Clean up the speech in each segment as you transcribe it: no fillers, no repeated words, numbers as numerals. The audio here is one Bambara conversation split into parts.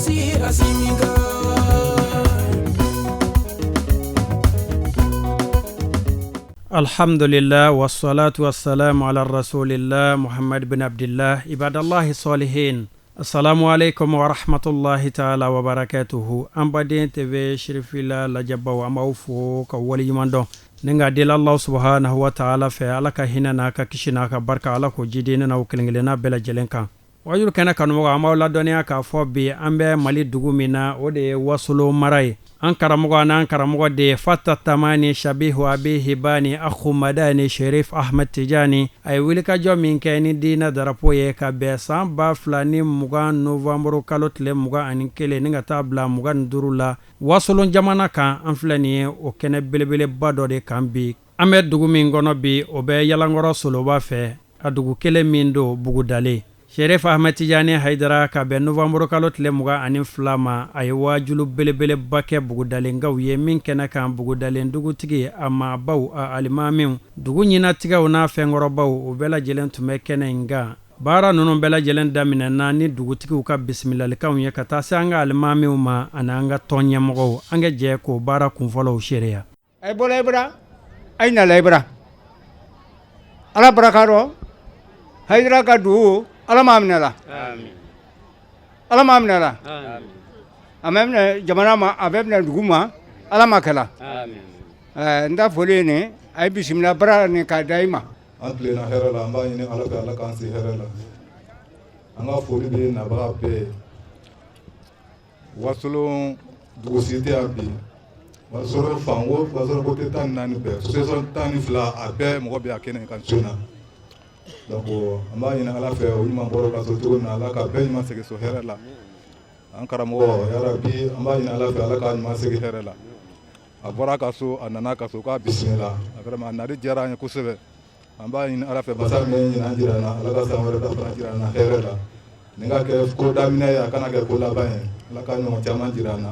sigi Asimi kan. Alhamdulillah wassalatu wassalamu ala rasulillah Muhammad bin Abdillah ibadallahi salihin. Assalamu alaikum wa rahmatullahi ta'ala wa barakatuhu. An baden TV Sirifila lajɛbaw, an b'aw fo ka waleɲuman dɔn ni ka deli Allah subhanahu wa ta'ala fɛ, Ala ka hinɛ n'a ka kisi n'a ka barika, Ala k'o jidi ne n'aw kelen kelenna bɛɛ lajɛlen kan. Wajulu kɛnɛ kanumɔgɔ, an b'aw ladɔnniya k'a fɔ bi an bɛ Mali dugu min na, o de ye Wasolo mara ye. An karamɔgɔ n'an karamɔgɔ de ye Fata Tamani Shabihu Abi Hibani Akhu Madani Sherif Ahmed Tijani. A ye wulikajɔ min kɛ ni diinɛ darapo ye ka bɛn san 2020 novembre kalo tile 21 ni ka taa bila 25 la Wasolon jamana kan, an filɛ nin ye o kɛnɛ belebeleba dɔ de kan bi. An bɛ dugu min kɔnɔ bi, o bɛ Yalankɔrɔ Soloba fɛ, a dugu kelen min don Bugudalen. Sherif Ahmed Tijani Hayidara, ka bɛn novembre kalo tile 22 ma, a ye waajulu belebeleba kɛ Bugudalenkaw ye min kɛnɛ kan, Bugudalen dugutigi, a maabaw, a alimamiw, dugu ɲɛnatigɛw n'a fɛnkɔrɔbaw, u bɛɛ lajɛlen tun bɛ kɛnɛ in kan. Baara ninnu bɛɛ lajɛlen daminɛna ni dugutigiw ka bisimilalikanw ye ka taa se an ka alimamiw ma ani an ka tɔn ɲɛmɔgɔw. An ka jɛ k'o baara kunfɔlɔw seereya. A ye bɔla i bara, a ye nala i bara, Ala baraka rɔ. Hayidara ka dugu, Ala m'a minɛ la, Ala m'a minɛ la, a bɛ minɛ jamana ma, a bɛ minɛ dugu ma, Ala ma kɛla. N ta foli ye nin, a ye bisimila bara nin k'a da i ma. An tilenna hɛrɛ la, an b'a ɲini Ala fɛ, Ala k'an se hɛrɛ la. An ka foli bɛ nabaga bɛɛ ye. Wasolon dugu si tɛ yan bi, Wasolon fan o, Wasolon côté 14 bɛɛ, association 12, a bɛɛ mɔgɔ bɛ a kɛnɛ kan su na. Donc an b'a ɲini Ala fɛ, o ɲuman bɔra ka so cogo min na, Ala ka bɛɛ ɲuman segin so hɛrɛ la. An karamɔgɔ, yarabi, an b'a ɲini Ala fɛ, Ala k'a ɲuman segin hɛrɛ la. A bɔra ka so, a nana ka so, k'a bisimila. Vraiment, a nali diyara an ye kosɛbɛ. An b'a ɲini Ala fɛ, masa min ye ɲinan jira an na, Ala ka san wɛrɛ ta fana jira an na hɛrɛ la. Nin ka kɛ ko daminɛ ye, a kana kɛ ko laban ye. Ala ka ɲɔgɔn caman jira an na.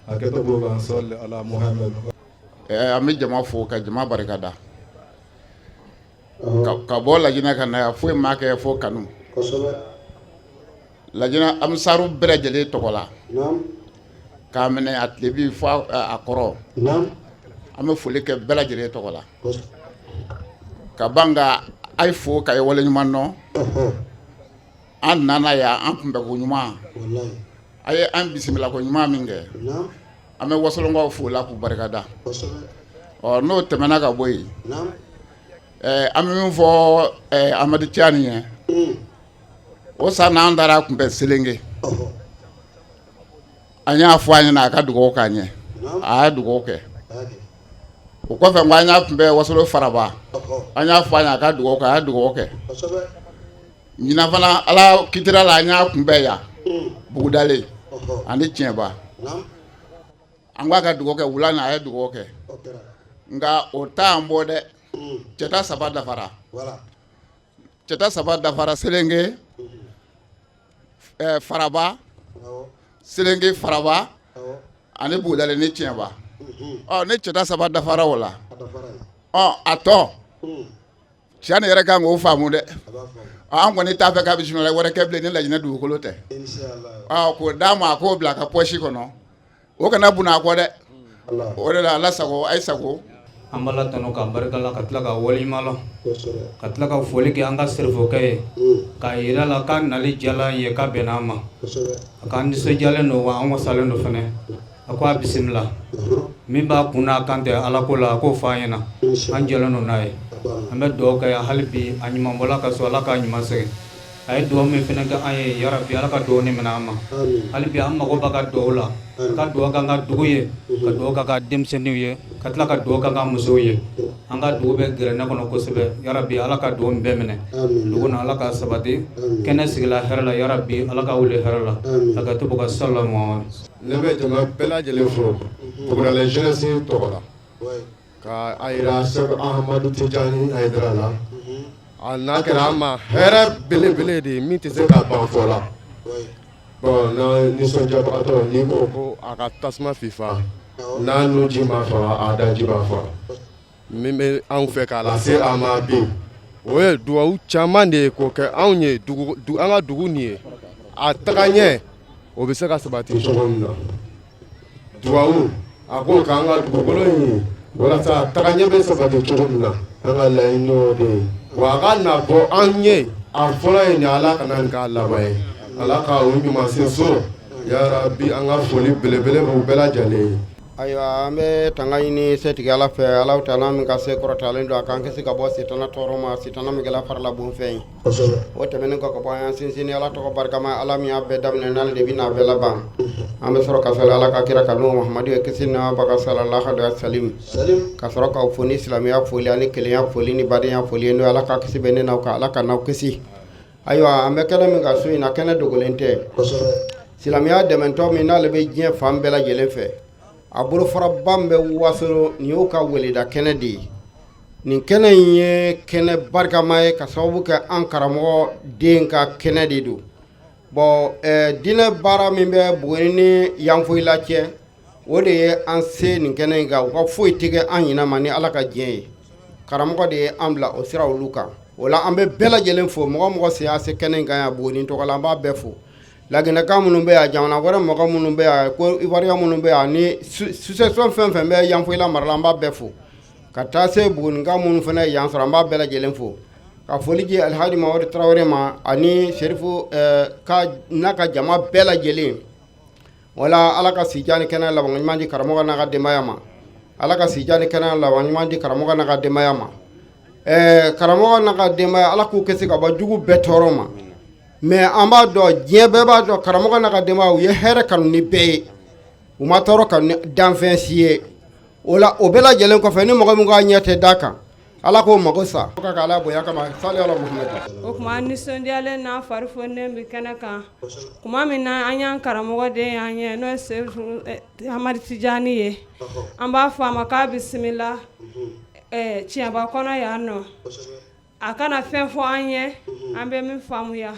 A kɛtɔ b'o kan, sɔli ala Muhamɛd. An bɛ jama fo ka jama barika da ka bɔ Lajinɛ ka na yan, foyi ma kɛ fo kanu. Lajinɛ ansaru bɛɛ lajɛlen tɔgɔ la, k'a minɛ a tilebin fo a kɔrɔn, an bɛ foli kɛ bɛɛ lajɛlen tɔgɔ la ka ban ka a ye fo ka ye waleɲuman dɔn. An nana yan, an kunbɛko ɲuman, a ye an bisimilako ɲuman min kɛ, an bɛ Wasolonkaw fo la k'u barika da. Ɔ, n'o tɛmɛna ka bɔ yen, an bɛ min fɔ Amadu Tijani ye, o san n'an taara kunbɛn Selenge, an y'a fɔ a ɲɛna a ka dugawu k'an ye, a y'a dugawu kɛ. O kɔfɛ, n ko an y'a kunbɛn Wasolon Faraba, an y'a fɔ a ɲɛna a ka dugawu kɛ, a y'a dugawu kɛ. Ɲinan fana, Ala kitira la, an y'a kunbɛn yan Bugudalen ani Tiɲɛba, an ko a ka dugawu kɛ wula na, a ye dugawu kɛ. Nka o t'an bɔ dɛ, cɛta saba dafara, cɛta saba dafara Selenge Faraba, Selenge Faraba ani Bugudalen ni Tiɲɛba. Ɔ, ni cɛta saba dafara o la, ɔ, a tɔ Tijani yɛrɛ kan k'o faamu dɛ. An kɔni t'a fɛ k'a bisimila wɛrɛ kɛ bilen ni Lajinɛ dugukolo tɛ. K'o d'a ma, a k'o bila a ka pɔsi kɔnɔ, o kana buna a kɔ dɛ. O de la, Ala sago, a ye sago. An b'Ala tanu ka barika la, ka tila ka waleɲuman lɔn, ka tila ka foli kɛ an ka serifokɛ ye, k'a yira la k'a nali diyala an ye, k'a bɛnna an ma, a k'an nisɔndiyalen don, wa an wasalen don fɛnɛ. A ko a bisimila. Min b'a kun n'a kan tɛ Ala ko la, a k'o fɔ an ɲɛna, an jɛlen don n'a ye. An bɛ dugawu kɛ hali bi, a ɲuman bɔla ka so, Ala k'a ɲuman segin. A ye dugawu min fana kɛ an ye, yarabi, Ala ka dugawu ni minɛ an ma. Hali bi an mago b'a ka dugawu la, ka dugawu k'an ka dugu ye, ka dugawu k'an ka denmisɛnninw ye, ka tila ka dugawu k'an ka musow ye. An ka dugu bɛ gɛrɛnɛ kɔnɔ kosɛbɛ. Yarabi, Ala ka dugawu bɛɛ minɛ. Dugu na, Ala ka sabati. Kɛnɛ sigila hɛrɛ la, yarabi, Ala ka wuli hɛrɛ la. A ka to ka sala. Ne bɛ jama bɛɛ lajɛlen fo Bugudalen jeunesse tɔgɔ la, ka a jira Sɛki Ahamadu Tijani Hayidara la, a n'a kɛra an ma hɛrɛ belebele de ye min tɛ se ka ban fɔ la. Bon, n'an nisɔndiyabagatɔ, n'i ko ko a ka tasuma fifa, n'a nunji ma faga, a daji b'a faga. Min bɛ anw fɛ k'a lase a ma bi, o ye dugawu caman de ye k'o kɛ anw ye, an ka dugu nin ye a taga ɲɛ. O bɛ se ka sabati cogo min na, duwawu a k'o k'an ka dugukolo in ye walasa tagaɲɛ bɛ sabati cogo min na. An ka laɲini o de ye wa a ka na bɔ an ye. A fɔlɔ ye nin, Ala kana nin k'a laban ye. Ala ka o ɲuman se so yarabi. An ka foli belebele b'u bɛɛ lajɛlen ye. Ayiwa, an bɛ tanga ɲini setigi Ala fɛ, Ala taala min ka se kɔrɔtalen don, a k'an kisi ka bɔ sitana tɔɔrɔ ma, sitana min kɛla farila bonfɛn ye. O tɛmɛnen kɔ ka bɔ, an y'an sinsin ni Ala tɔgɔ barikama, Ala min y'a bɛɛ daminɛ, n'ale de bɛ n'a bɛɛ laban. An bɛ sɔrɔ ka sali Ala ka kira kan, n'o Muhamadu ye, kisi ni nɛɛma b'a kan, sallallahu alaihi wasallam, ka sɔrɔ k'aw fo ni silamɛya foli ani kelenya foli ni badenya foli ye, n'o ye Ala ka kisi bɛ ne n'aw kan, Ala ka n'aw kisi. Ayiwa, an bɛ kɛnɛ min kan su in na, kɛnɛ dogolen tɛ. Silamɛya dɛmɛtɔ min n'ale bɛ diɲɛ fan bɛɛ lajɛlen fɛ, a bolofaraba min bɛ Wasolo, nin y'o ka weleda kɛnɛ de ye. Nin kɛnɛ in ye kɛnɛ barikama ye ka sababu kɛ an karamɔgɔ den ka kɛnɛ de don. Bon, diinɛ baara min bɛ Buguni ni Yanfoyila cɛ, o de ye an se nin kɛnɛ in kan. U ka foyi tɛ kɛ an ɲinɛ ma ni Ala ka diɲɛ ye. Karamɔgɔ de ye an bila o sira olu kan. O la, an bɛ bɛɛ lajɛlen fo. Mɔgɔ mɔgɔ sen y'a se kɛnɛ in kan yan Buguni tɔgɔ la, an b'a bɛɛ fo. Laginɛkan minnu bɛ yan, jamana wɛrɛ mɔgɔ minnu bɛ yan, ko Ivoirien minnu bɛ yan, ni association fɛn fɛn bɛ Yanfoyila mara la, an b'a bɛɛ fo. Ka taa se Bugunika minnu fana ye yan sɔrɔ, an b'a bɛɛ lajɛlen fo. Ka foli di Alhaji Mamadu Tarawele ma ani Serifu ka n'a ka jama bɛɛ lajɛlen. Wala Ala ka sijan ni kɛnɛya laban ɲuman di karamɔgɔ n'a ka denbaya ma. Ala ka sijan ni kɛnɛya laban ɲuman di karamɔgɔ n'a ka denbaya ma. Karamɔgɔ n'a ka denbaya, Ala k'u kisi ka bɔ jugu bɛɛ tɔɔrɔ ma. Mais an b'a dɔn, diɲɛ bɛɛ b'a dɔn, karamɔgɔ n'a ka denbaya, u ye hɛrɛ kanu ni bɛɛ ye, u ma tɔɔrɔ kanu ni danfɛn si ye. O la, o bɛɛ lajɛlen kɔfɛ, ni mɔgɔ min ka ɲɛ tɛ da kan, Ala k'o mago sa ka Ala bonya kama. Sali ala Muhamadu. O tuma, an nisɔndiyalen n'a fari fonnen bɛ kɛnɛ kan tuma min na an y'an karamɔgɔ den y'an ɲɛ, n'o ye Seyidu Hamadi Tijani ye, an b'a fɔ a ma k'a bisimila tiɲɛba kɔnɔ yan nɔ. A kana fɛn fɔ an ye an bɛ min faamuya,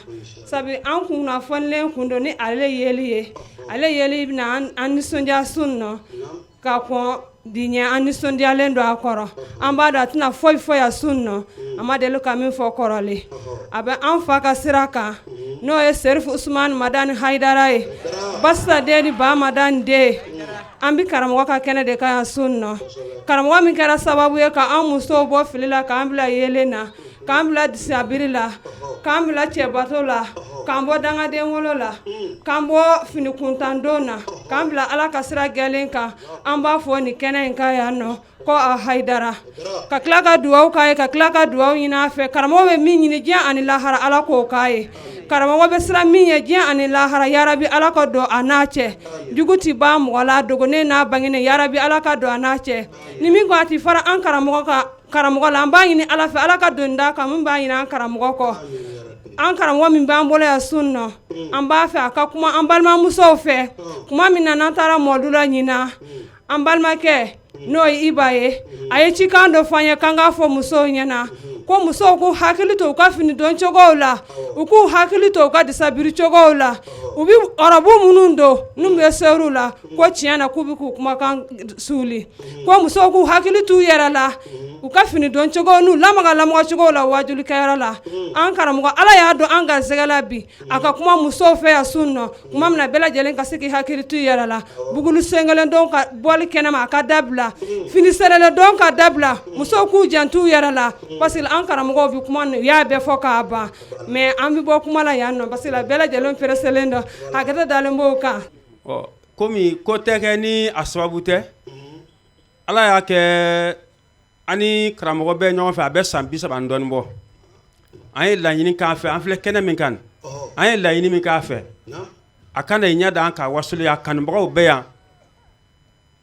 sabu an kunnafonilen kun don ni ale yeli ye. Ale yeli bɛna an nisɔndiya su nɔ ka kɔn bi ɲɛ. An nisɔndiyalen don a kɔrɔ. An b'a dɔn a tɛna foyi fɔ yan su nɔ a ma deli ka min fɔ kɔrɔlen. A bɛ an fa ka sira kan, n'o ye Serifu Usumani Madani Hayidara ye, Basisa den ni Ba Madani den. An bɛ karamɔgɔ ka kɛnɛ de kan yan su nɔ. Karamɔgɔ min kɛra sababu ye ka an musow bɔ fili la, k'an bila yelen na, k'an bila disabiri la, k'an bila cɛbato la, k'an bɔ dangaden wolo la, k'an bɔ finikuntandon na, k'an bila Ala ka sira gɛlen kan, an b'a fɔ nin kɛnɛ in kan yan nɔ ko a Hayidara. Ka tila ka dugawu k'a ye, ka tila ka dugawu ɲini a fɛ. Karamɔgɔ bɛ min ɲini diɲɛ ani lahara, Ala k'o k'a ye. Karamɔgɔ bɛ sira min ye diɲɛ ani lahara, yarabi Ala ka don a n'a cɛ. Jugu tɛ ban mɔgɔ la, dogonnen n'a bangenen, yarabi Ala ka don a n'a cɛ. Ni min ko a tɛ fara an karamɔgɔ ka karamɔgɔ la, an b'a ɲini Ala fɛ, Ala ka don d'a kan min b'a ɲini an karamɔgɔ kɔ. An karamɔgɔ min b'an bolo yan su nɔ, an b'a fɛ a ka kuma an balimamusow fɛ. Tuma min na n'an taara mɔdu la ɲinan, an balimakɛ n'o ye Iba ye, a ye cikan dɔ fɔ an ye k'an k'a fɔ musow ɲɛna ko musow k'u hakili to u ka fini don cogow la, u k'u hakili to u ka disabiri cogow la. U bɛ ɔrɔbu minnu don n'u bɛ seru la, ko tiɲɛ na k'u bɛ k'u kumakan suuli, ko musow k'u hakili t'u yɛrɛ la, u ka fini don cogo n'u lamaga lamaga cogo la wajulikɛyɔrɔ la. An karamɔgɔ, Ala y'a dɔn an garisɛgɛ la bi, a ka kuma musow fɛ yan su nɔ tuma min na bɛɛ lajɛlen ka se k'i hakili to i yɛrɛ la. Bugulu sen kelen don ka bɔli kɛnɛma, a ka dabila. Fini serelen don ka dabila. Musow k'u janto u yɛrɛ la, parce que an karamɔgɔw bɛ kuma, u y'a bɛɛ fɔ k'a ban. Mais an bɛ bɔ kuma la yan nɔ, parce que bɛɛ lajɛlen pereselen don, hakɛto dalen b'o kan. Ɔ, komi ko tɛ kɛ ni a sababu tɛ, Ala y'a kɛ an ni karamɔgɔ bɛ ɲɔgɔn fɛ, a bɛ san 30 ni dɔɔnin bɔ. An ye laɲini k'a fɛ, an filɛ kɛnɛ min kan, an ye laɲini min k'a fɛ, a ka na i ɲɛ da an ka wasolo. A kanubagaw bɛ yan,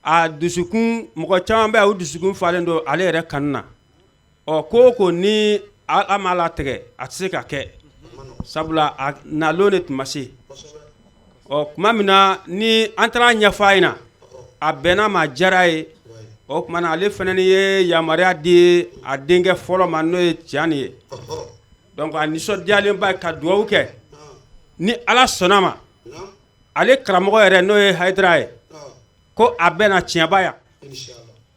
a dusukun, mɔgɔ caman bɛ yan, u dusukun falen don ale yɛrɛ kanu na. Ɔ, ko o ko ni Ala m'a latigɛ, a tɛ se ka kɛ, sabula a nalon de tun ma se. Ɔ, tuma min na ni an taara ɲɛfɔ a ɲɛna, a bɛnna ma, diyara ye. O tuma na, ale fana ye yamaruya di a denkɛ fɔlɔ ma, n'o ye Tijani ye. Donc a nisɔndiyalenba ka dugawu kɛ ni Ala sɔnna ma, ale karamɔgɔ yɛrɛ, n'o ye Hayidara ye, ko a bɛna tiɲɛba yan.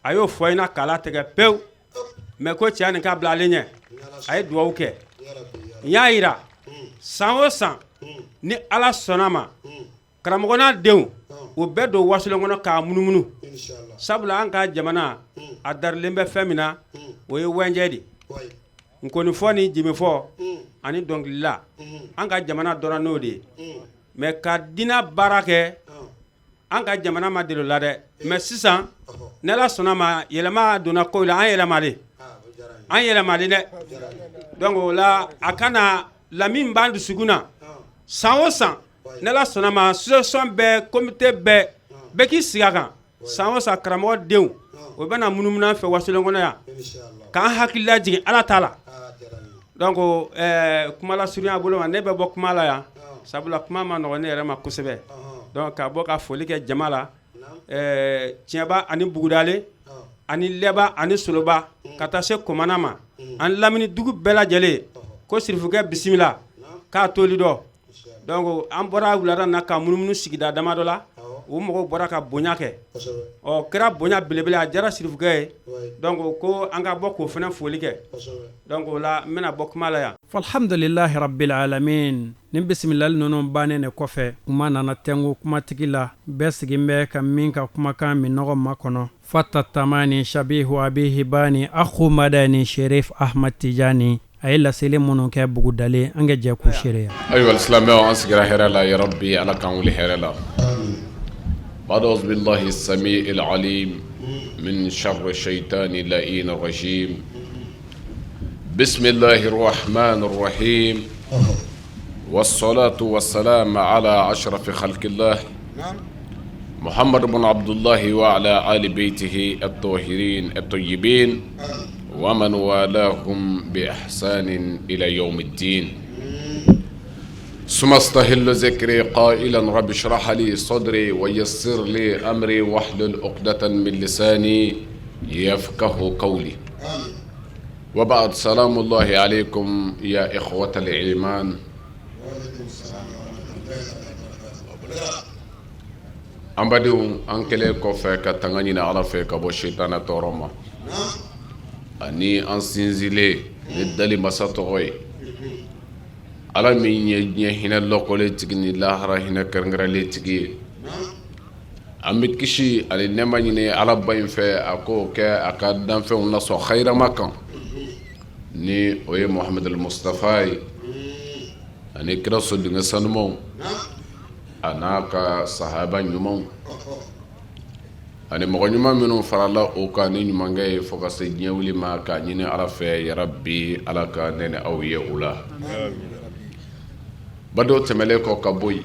A y'o fɔ ɲɛna k'a latigɛ pewu. Mais ko Tijani k'a bila ale ɲɛ, a ye dugawu kɛ. N y'a jira, san o san, ni Ala sɔnna ma. Karamɔgɔ n'a denw o bɛɛ don wasolon kɔnɔ k'a munumunu sabula an ka jamana a darilen bɛ fɛn min na o ye wɛnjɛ de nkɔnifɔ ni jenbefɔ ani dɔnkilila an ka jamana dɔnna n'o de ye mais ka diinɛ baara kɛ an ka jamana ma deli o la dɛ mais sisan ni Ala sɔnna ma yɛlɛma donna ko la an yɛlɛmalen an yɛlɛmalen dɛ donc o la a kana la min b'an dusukun na san o san ni Ala sɔnna ma association bɛɛ comité bɛɛ bɛɛ k'i sigi a kan san o san karamɔgɔ denw o bɛna munumunu an fɛ wasolon kɔnɔ yan k'an hakili lajigin Ala ta la donc kuma lasurunya bolo ma ne bɛ bɔ kuma la yan sabula kuma ma nɔgɔn ne yɛrɛ ma kosɛbɛ donc ka bɔ ka foli kɛ jama la tiɲɛba ani bugudalen ani lɛba ani soloba ka taa se komana ma an lamini dugu bɛɛ lajɛlen ko sirifukɛ bisimila k'a toli dɔn donc an bɔra wulada na ka munumunu sigida damadɔ la o mɔgɔw bɔra ka bonya kɛ ɔ kɛra bonya belebele a diyara sirifukɛ ye donc ko an ka bɔ k'o fana foli kɛ donc o la n bɛna bɔ kuma la yan. Alhamdulilahi rabil alamin nin bisimilali ninnu bannen de kɔfɛ kuma nana tɛnku kumatigi la bɛɛ sigin bɛ ka min ka kumakan minnɔgɔ makɔnɔ fata tamani shabihu abihi bani akhu madani sherif ahmad tijani A ye laseli minnu kɛ bugudalen an ka jɛ k'u seereya. Ayiwa silamɛw an sigira hɛrɛ la yarabi Ala k'an wuli hɛrɛ la. Ba'da auzubillahi samiil alim min sharri shaytani lain rajim bisimilahi rahmani rahim wasalatu wasalam ala ashrafi khalqillah Muhammad bun Abdullahi wa ala ali beyitihi at-tahirin at-tayyibin wa man walahum bi ihsanin ila yawmiddin summa astahillu zikri qailan rabbi shrah li sadri wa yassir li amri wahlul uqdatan min lisani yafqahu qawli wa ba'd salamullahi alaykum ya ikhwatal iman An badenw an kɛlen kɔfɛ ka tanga ɲini ala fɛ ka bɔ sitana tɔɔrɔ ma ani an sinsinlen ni dali masa tɔgɔ ye ala min ye diɲɛ hinɛ lɔkɔlen tigi ni lahara hinɛ kɛrɛnkɛrɛnlen tigi ye an bɛ kisi ani nɛɛma ɲini ala ba in fɛ a k'o kɛ a ka danfɛnw nasɔn hayirama kan ni o ye Muhamadu Mustafa ye ani kira sodenkɛ sanumanw a n'a ka sahaba ɲumanw ani mɔgɔ ɲuman minnu farala o kan ni ɲumankɛ ye fo ka se diɲɛ wuli ma k'a ɲini ala fɛ yarabi ala ka ne ni aw ye o la badenw tɛmɛlen kɔ ka bɔ yen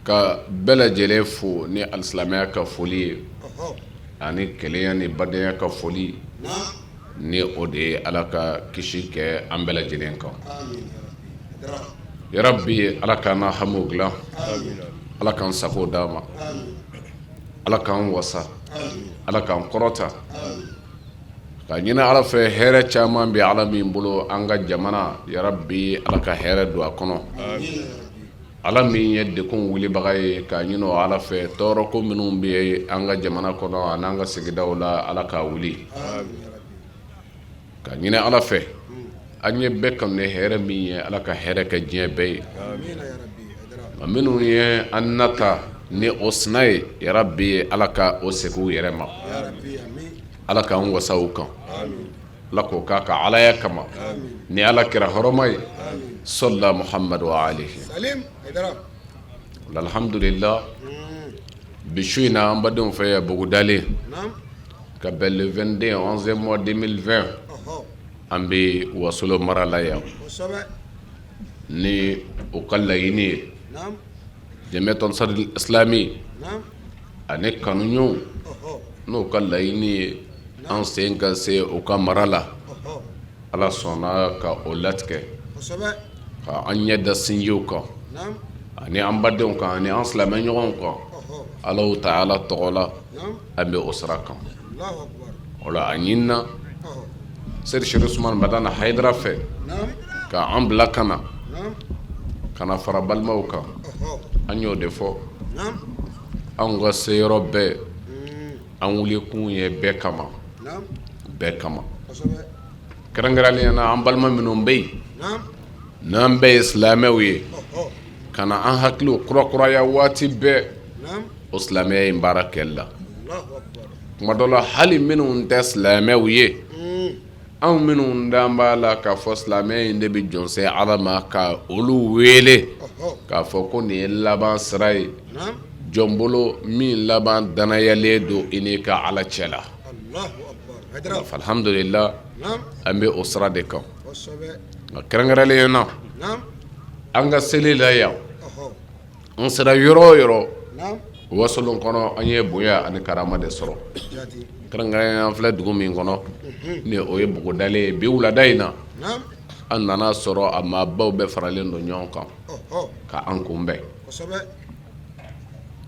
ka bɛɛ lajɛlen fo ni alisilamɛya ka foli ye ani kelenya ni badenya ka foli ni o de ye ala ka kisi kɛ an bɛɛ lajɛlen kan yarabi ala k'an na hamiw dilan ala k'an sago d'an ma ala k'an wasa ala k'an kɔrɔta ka ɲini ala fɛ hɛrɛ caman bɛ ala min bolo an ka jamana yarabi ala ka hɛrɛ don a kɔnɔ ala min ye degun wulibaga ye k'a ɲini o ala fɛ tɔɔrɔko minnu bɛ an ka jamana kɔnɔ ani an ka sigidaw la ala k'a wuli ka ɲini ala fɛ an ye bɛɛ kanu ni hɛrɛ min ye ala ka hɛrɛ kɛ diɲɛ bɛɛ ye nka minnu ye an nata ni o sina ye yarabi ala ka o segin u yɛrɛ ma ala k'an wasa u kan ala k'o k'a ka alaya kama ni ala kira hɔrɔma ye sɔla muhamadu alayhi alhamdulillah bi su in na an badenw fɛ yan bugudalen ka bɛn le 22 11 mois 2020 an bɛ wasolo mara la yan ni o ka laɲini ye jamiatu ansaril islami ani kanuɲɔgɔnw n'o ka laɲini ye an sen ka se u ka mara la ala sɔnna ka o latigɛ ka an ɲɛ da sinjiw kan ani an badenw kan ani an silamɛ ɲɔgɔnw kan Alahu taala tɔgɔ la an bɛ o sira kan o la a ɲinina Seyidi Serifu Usumani Madani Hayidara fɛ ka an bila ka na ka na fara balimaw kan an y'o de fɔ anw ka se yɔrɔ bɛɛ an wulikun ye bɛɛ kama bɛɛ kama kɛrɛnkɛrɛnnenya na an balima minnu bɛ yen n'an bɛɛ ye silamɛw ye. Ka na an hakiliw kurakuraya waati bɛɛ o silamɛya in baara kɛli la. Tuma dɔ la hali minnu tɛ silamɛw ye, anw minnu dan b'a la k'a fɔ silamɛya in de bɛ jɔn se Ala ma ka olu wele k'a fɔ ko nin ye laban sira ye jɔn bolo min laban danayalen don i n'i ka Ala cɛ la. Alhamdulila an bɛ o sira de kan nka kɛrɛnkɛrɛnlenya na an ka seli la yan an sera yɔrɔ o yɔrɔ wasolon kɔnɔ an ye bonya ani karama de sɔrɔ kɛrɛnkɛrɛnya an filɛ dugu min kɔnɔ ni o ye buguda ye bi wulada in na an nana sɔrɔ a maabaw bɛɛ faralen don ɲɔgɔn kan ka an kunbɛn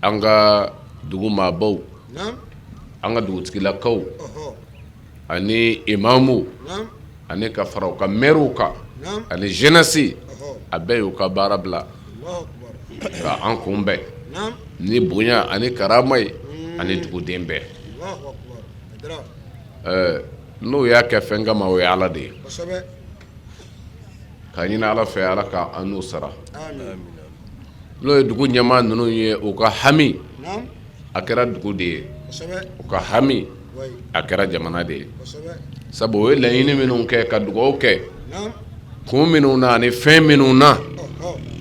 an ka dugu maabaw an ka dugutigilakaw ani imamu ani ka fara u ka mɛriw kan ani jeunesse a bɛɛ y'u ka baara bila ka an kunbɛn ni bonya ani karama ye ani duguden bɛɛ n'o y'a kɛ fɛn kama o ye ala de ye k'a ɲini ala fɛ ala ka an n'u sara n'o ye dugu ɲɛmaa ninnu ye u ka hami a kɛra dugu de ye u ka hami a kɛra jamana de ye sabu o ye laɲini minnu kɛ ka dugawu kɛ kun minnu na ani fɛn minnu na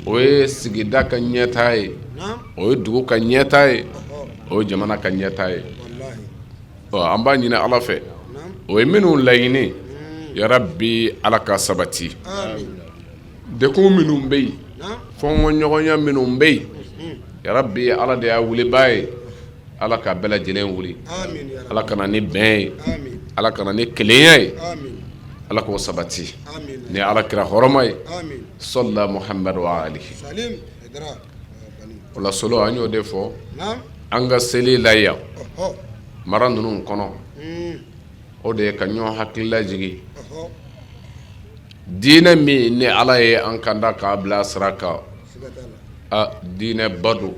o ye sigida ka ɲɛtaa ye o ye dugu ka ɲɛtaa ye o ye jamana ka ɲɛtaa ye ɔ an b'a ɲini ala fɛ o ye minnu laɲini yarabi ala ka sabati degun minnu bɛ yen fɔnkɔɲɔgɔnya minnu bɛ yen yarabi ala de y'a wulibaa ye ala ka bɛɛ lajɛlen wuli ala ka na ni bɛn ye ala ka na ni kelenya ye ala k'o sabati ni ala kira hɔrɔma ye sɔla muhamadu wa alihi o la solo an y'o de fɔ an ka seli la yan mara ninnu kɔnɔ o de ye ka ɲɔgɔn hakili lajigin diinɛ min ni ala ye an kanda k'a bila sira kan a diinɛba don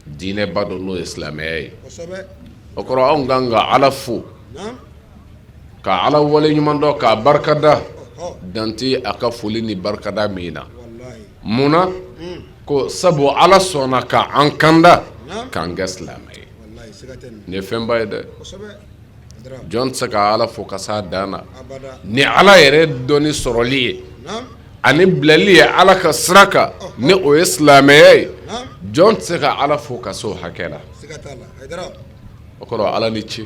diinɛba don n'o ye silamɛya ye o kɔrɔ anw kan ka ala fo ka ala wale ɲuman dɔn k'a barikada dan tɛ a ka foli ni barikada min na mun na ko sabu ala sɔnna ka an kanda k'an kɛ silamɛ ye nin ye fɛnba ye dɛ jɔn tɛ se ka ala fo ka s'a dan na ni ala yɛrɛ dɔnni sɔrɔli ye ani bilali ye ala ka sira kan ni o ye silamɛya ye jɔn tɛ se ka ala fo ka se o hakɛ la o kɔrɔ ala ni ce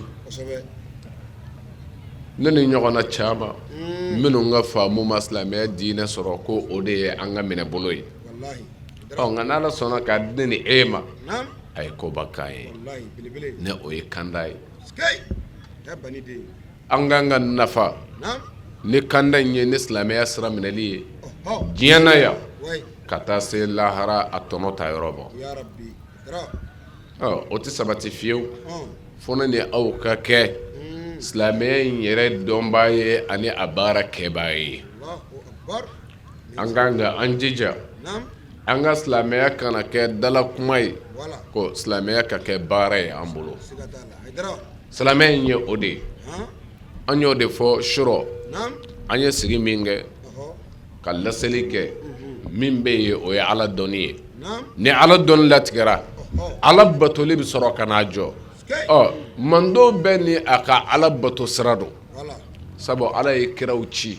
ne ni ɲɔgɔnna caman minnu ka faamu ma silamɛya diinɛ sɔrɔ ko o de ye an ka minɛbolo ye ɔ nka n'ala sɔnna k'a di ne ni e ma a ye koba k'an ye ni o ye kanda ye an k'an ka nafa ni kanda in ye ni silamɛya sira minɛli ye diɲɛ na yan ka taa se lahara a tɔnɔ ta yɔrɔ ma o tɛ sabati fiyewu fo ne ni aw ka kɛ silamɛya in yɛrɛ dɔnbaa ye ani a baara kɛbaa ye an kan ka an jija an ka silamɛya kana kɛ dala kuma ye ko silamɛya ka kɛ baara ye an bolo silamɛya in ye o de ye an y'o de fɔ surɔ an ye sigi min kɛ ka laseli kɛ min bɛ yen o ye ala dɔnni ye ni ala dɔnni latigɛra ala batoli bɛ sɔrɔ ka n'a jɔ ɔ mantɔn bɛɛ ni a ka ala bato sira don sabu ala ye kiraw ci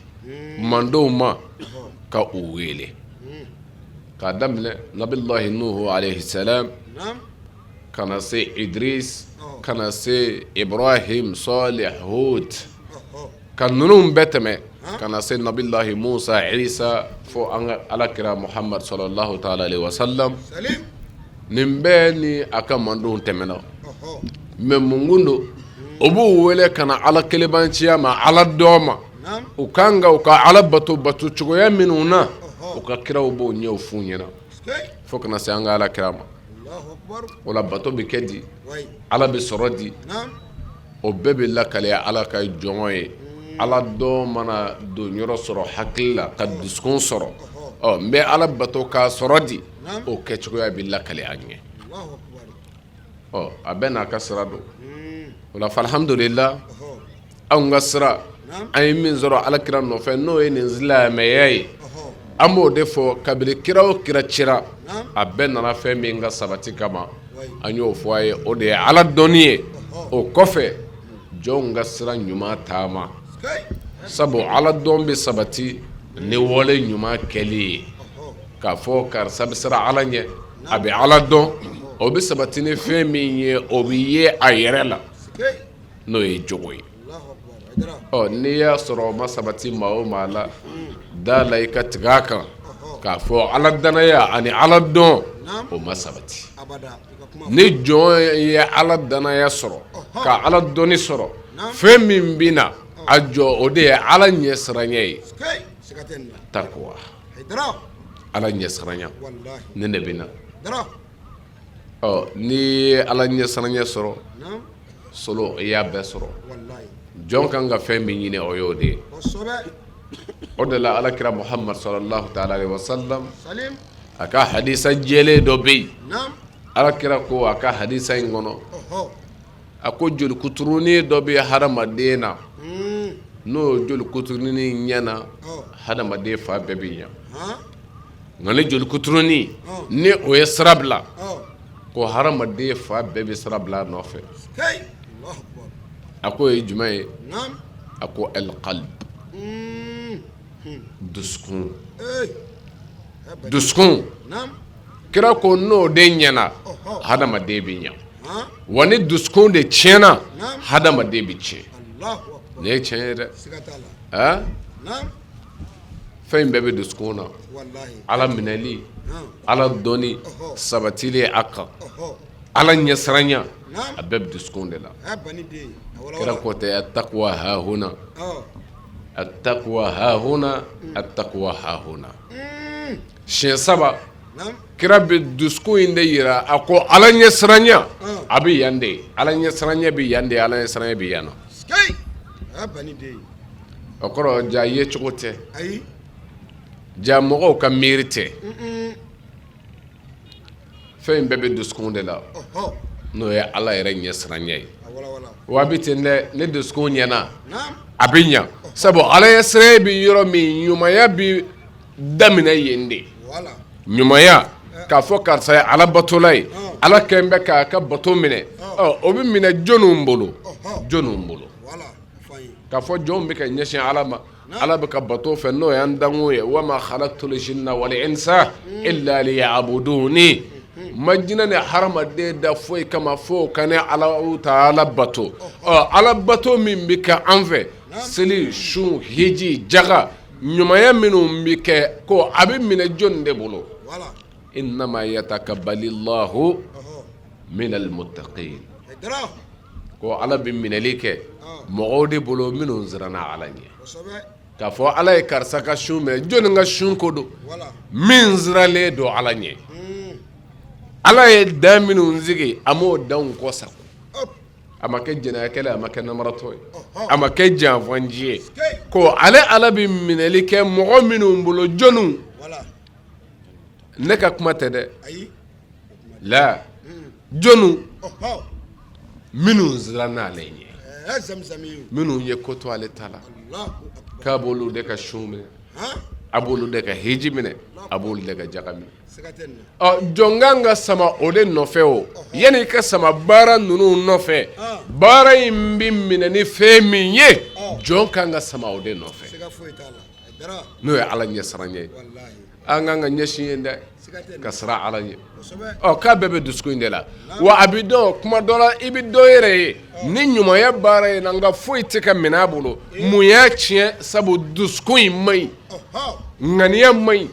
mantɔnw ma ka u wele k'a daminɛ nabilahi nuhu alayhi salam ka na se idris ka na se ibrahim salih hud ka ninnu bɛɛ tɛmɛ ka na se nabilahi musa isa fo an ka ala kira muhamad sallallahu taala alayhi wa sallam nin bɛɛ ni a ka mantɔnw tɛmɛna mais mun kun don o b'u wele ka na ala kelebanciya ma ala dɔn ma u kan ka u ka ala bato bato cogoya minnu na u ka kiraw b'o ɲɛw f'u ɲɛna fo ka na se an ka ala kira ma o la bato bɛ kɛ di ala bɛ sɔrɔ di o bɛɛ bɛ lakale ala ka jɔn ye ala dɔn mana don yɔrɔ sɔrɔ hakili la ka dusukun sɔrɔ ɔ n bɛ ala bato k'a sɔrɔ di o kɛcogoya bɛ lakale an ɲɛ ɔ a bɛɛ n'a ka sira don o la alhamdulila anw ka sira an ye min sɔrɔ ala kira nɔfɛ n'o ye nin silamɛya ye An b'o de fɔ kabini kira o kira cira, a bɛɛ nana fɛn min ka sabati kama, an y'o fɔ a ye, o de ye Ala dɔnni ye. O kɔfɛ, jɔnw ka sira ɲuman taama, sabu Ala dɔn bɛ sabati ni wale ɲuman kɛli ye. K'a fɔ karisa bɛ siran Ala ɲɛ, a bɛ Ala dɔn, o bɛ sabati ni fɛn min ye, o bɛ ye a yɛrɛ la, n'o ye jogo ye. Ɔ n'i y'a sɔrɔ o ma sabati maa o maa la, da la i ka tigɛ a kan k'a fɔ ala danaya ani ala dɔn o ma sabati. Ni jɔn ye ala danaya sɔrɔ ka ala dɔnni sɔrɔ, fɛn min bɛ na a jɔ, o de ye ala ɲɛsiranya ye, takuwa, ala ɲɛsiranya nin de bɛ na. Ɔ n'i ye ala ɲɛsiranya sɔrɔ solo, i y'a bɛɛ sɔrɔ. Jɔn kan ka fɛn min ɲini, o y'o de ye. O de la ala kira Muhamadu salalahu taala alehi wasalam, a ka hadisa jɛlen dɔ bɛ yen. Ala kira ko a ka hadisa in kɔnɔ, a ko jolikuturunin dɔ bɛ hadamaden na, n'o jolikuturunin ɲɛna, hadamaden fan bɛɛ bɛ ɲɛ. Nka ni jolikuturunin ni o ye sira bila, ko hadamaden fan bɛɛ bɛ sira bila a nɔfɛ. A ko o ye jumɛn ye? A ko alqalb, dusukun. Dusukun, kira ko n'o de ɲɛna, hadamaden bɛ ɲɛ. Wa ni dusukun de tiɲɛna, hadamaden bɛ tiɲɛ. Nin ye tiɲɛ ye dɛ. Fɛn in bɛɛ bɛ dusukun na. Ala minɛli, ala dɔnni sabatili a kan, ala ɲɛsiranya, a bɛɛ bɛ dusukun de la. Kira ko tɛ atakuwa hahuna, atakuwa hahuna, atakuwa hahuna, siɲɛ saba kira bɛ dusukun in de jira. A ko ala ɲɛsiranya a bɛ yan de, ala ɲɛsiranya bɛ yan de, ala ɲɛsiranya bɛ yan na. O kɔrɔ ja ye cogo tɛ, ja mɔgɔw ka miiri tɛ. Fɛn in bɛɛ bɛ dusukun de la, n'o ye ala yɛrɛ ɲɛsiranya ye. Wa a bɛ ten dɛ, ni dusukun ɲɛna, a bɛ ɲɛ, sabu ala ɲɛsiranya bɛ yɔrɔ min, ɲumanya bɛ daminɛ yen de. Ɲumanya, k'a fɔ karisa ye ala batola ye, ala kɛlen bɛ k'a ka bato minɛ, o bɛ minɛ jɔnw bolo? Jɔnw bolo? K'a fɔ jɔnw bɛ ka ɲɛsin ala ma, ala bɛ ka bato fɛ, n'o y'an dankun ye. Wama khalaqtul jinna wal insa illa liya'buduni, ma jinɛ ni hadamaden da foyi kama fo ka ne ala taala bato. Ɔ ala bato min bɛ kɛ an fɛ, seli, sun, hiji, jaga, ɲumanya minnu bɛ kɛ, ko a bɛ minɛ jɔn de bolo? Innama yatakabbalillahu minal muttaqin. Ko ala bɛ minɛli kɛ mɔgɔw de bolo minnu siranna ala ɲɛ. K'a fɔ ala ye karisa ka sun minɛ, jɔnni ka sun ko don? Min siranlen don ala ɲɛ. Ala ye dan minnu sigi, a m'o danw kɔ sago. A ma kɛ jɛnɛyakɛla, a ma kɛ namaratɔ ye, a ma kɛ janfanci ye. Ko ale ala bɛ minɛli kɛ mɔgɔ minnu bolo, jɔnniw? Ne ka kuma tɛ dɛ, la jɔnniw? Minnu siranna ale ɲɛ, minnu ye ko to ale ta la, k'a b'olu de ka sun minɛ, a b'olu de ka hiji minɛ, a b'olu de ka jaga minɛ. Ɔ jɔn kan ka sama o de nɔfɛ. O yanni i ka sama baara ninnu nɔfɛ, baara in bɛ minɛ ni fɛn min ye, jɔn kan ka sama o de nɔfɛ, n'o ye ala ɲɛsiranya ye. An kan ka ɲɛsin yen dɛ, ka siran ala ɲɛ. Ɔ k'a bɛɛ bɛ dusukun in de la. Wa a bɛ dɔn kuma dɔ la, i bɛ dɔ yɛrɛ ye ni ɲumanya baara in na, nka foyi tɛ ka minɛ a bolo. Mun y'a tiɲɛ? Sabu dusukun in man ɲi, ŋaniya man ɲi,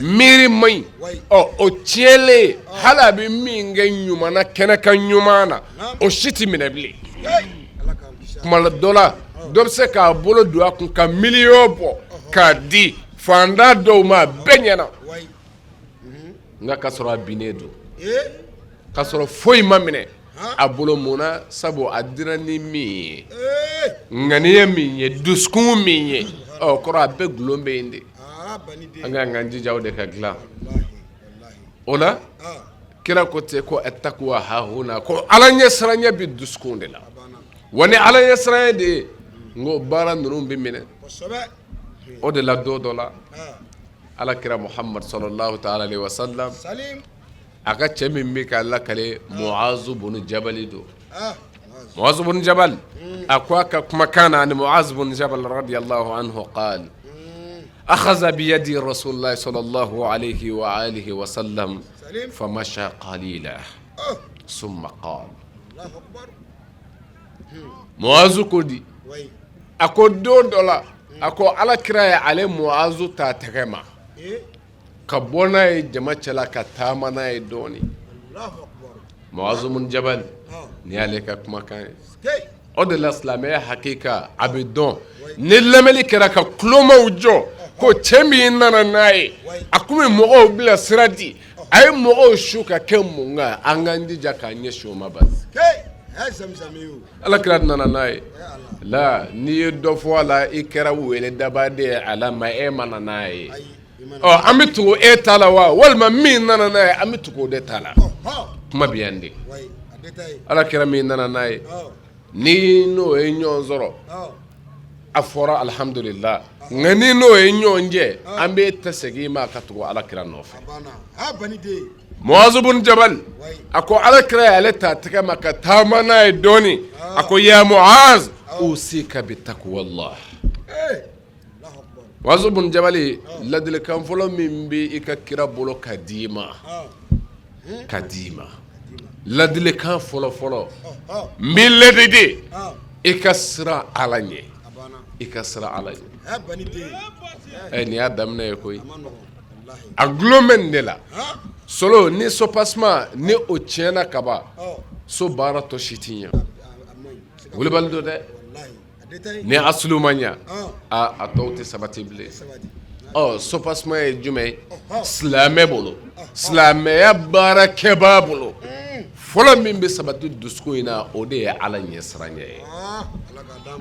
miiri man ɲi. Ɔ o tiɲɛlen, hali a bɛ min kɛ ɲuman na, kɛnɛ kan ɲuman na, o si tɛ minɛ bilen. Kuma dɔ la, dɔ bɛ se k'a bolo don a kun ka miliyɔn bɔ k'a di faantan dɔw ma, a bɛɛ ɲɛna, nka ka sɔrɔ a binnen don, ka sɔrɔ foyi ma minɛ a bolo. Mun na? Sabu a dira ni min ye, ŋaniya min ye, dusukun min ye, ɔ kɔrɔ a bɛɛ gulon bɛ yen de. An ka k'an jija o de ka dilan o la. Kira ko ten ko takuwa hahuna, ko ala ɲɛsiranya bɛ dusukun de la. Wa ni ala ɲɛsiranya de ye, n ko baara ninnu bɛ minɛ. O de la don dɔ la, Ala kira Muhamad salalahu taala alehi wasalam a ka cɛ min bɛ k'a lakale Muazu bunu Jabali don Muazu bunu Jabali a ko a ka kumakan na ani Muazu bunu Jabali radiyallahu anhu qal akhaza biyadi rasulillahi sallallahu alayhi wa alihi wa sallam famasha qalila summa qal Muazu ko di a ko don dɔ la a ko ala kira ye ale Muazu ta tɛgɛ ma ka bɔ n'a ye jama cɛla ka taama n'a ye dɔɔnin Muazu bun Jabal nin y'ale ka kumakan ye o de la silamɛya hakika a bɛ dɔn ni lamɛnni kɛra ka tulomaw jɔ ko cɛ min nana n'a ye a tun bɛ mɔgɔw bila sira di a ye mɔgɔw su ka kɛ mun kan an k'an jija k'an ɲɛsin o ma basi ala kira nana n'a ye la n'i ye dɔ fɔ a la i kɛra wele dabaden ye a la ma e ma na n'a ye ɔ an bɛ tugu e ta la wa walima min nana n'a ye an bɛ tugu o de ta la kuma bɛ yan de ala kira min nana n'a ye ni n'o ye ɲɔgɔn sɔrɔ a fɔra alihamdulila nka ni n'o ye ɲɔgɔn jɛ an bɛ tɛ segin ma ka tugu ala kira nɔfɛ Muazu bun Jabal a ko ala kira y'ale ta tɛgɛ ma ka taama n'a ye dɔɔnin a ko ya Muaz usika bi taqwallah Muazu bun Jabali ladilikan fɔlɔ min bɛ i ka kira bolo ka di i ma ka di i ma ladilikan fɔlɔ fɔlɔ n b'i ladidi i ka siran ala ɲɛ i ka siran ala ɲɛ ɛ nin y'a daminɛ ye koyi a dulon bɛ nin de la solo ni soubassement ni o tiɲɛna kaban so baara tɔ si tɛ ɲɛ wulibali don dɛ ni asulu ma ɲɛ a tɔw tɛ sabati bilen ɔ soubassement ye jumɛn ye silamɛ bolo silamɛya baarakɛbaa bolo fɔlɔ min bɛ sabati dusukun in na o de ye ala ɲɛ siranɲɛ ye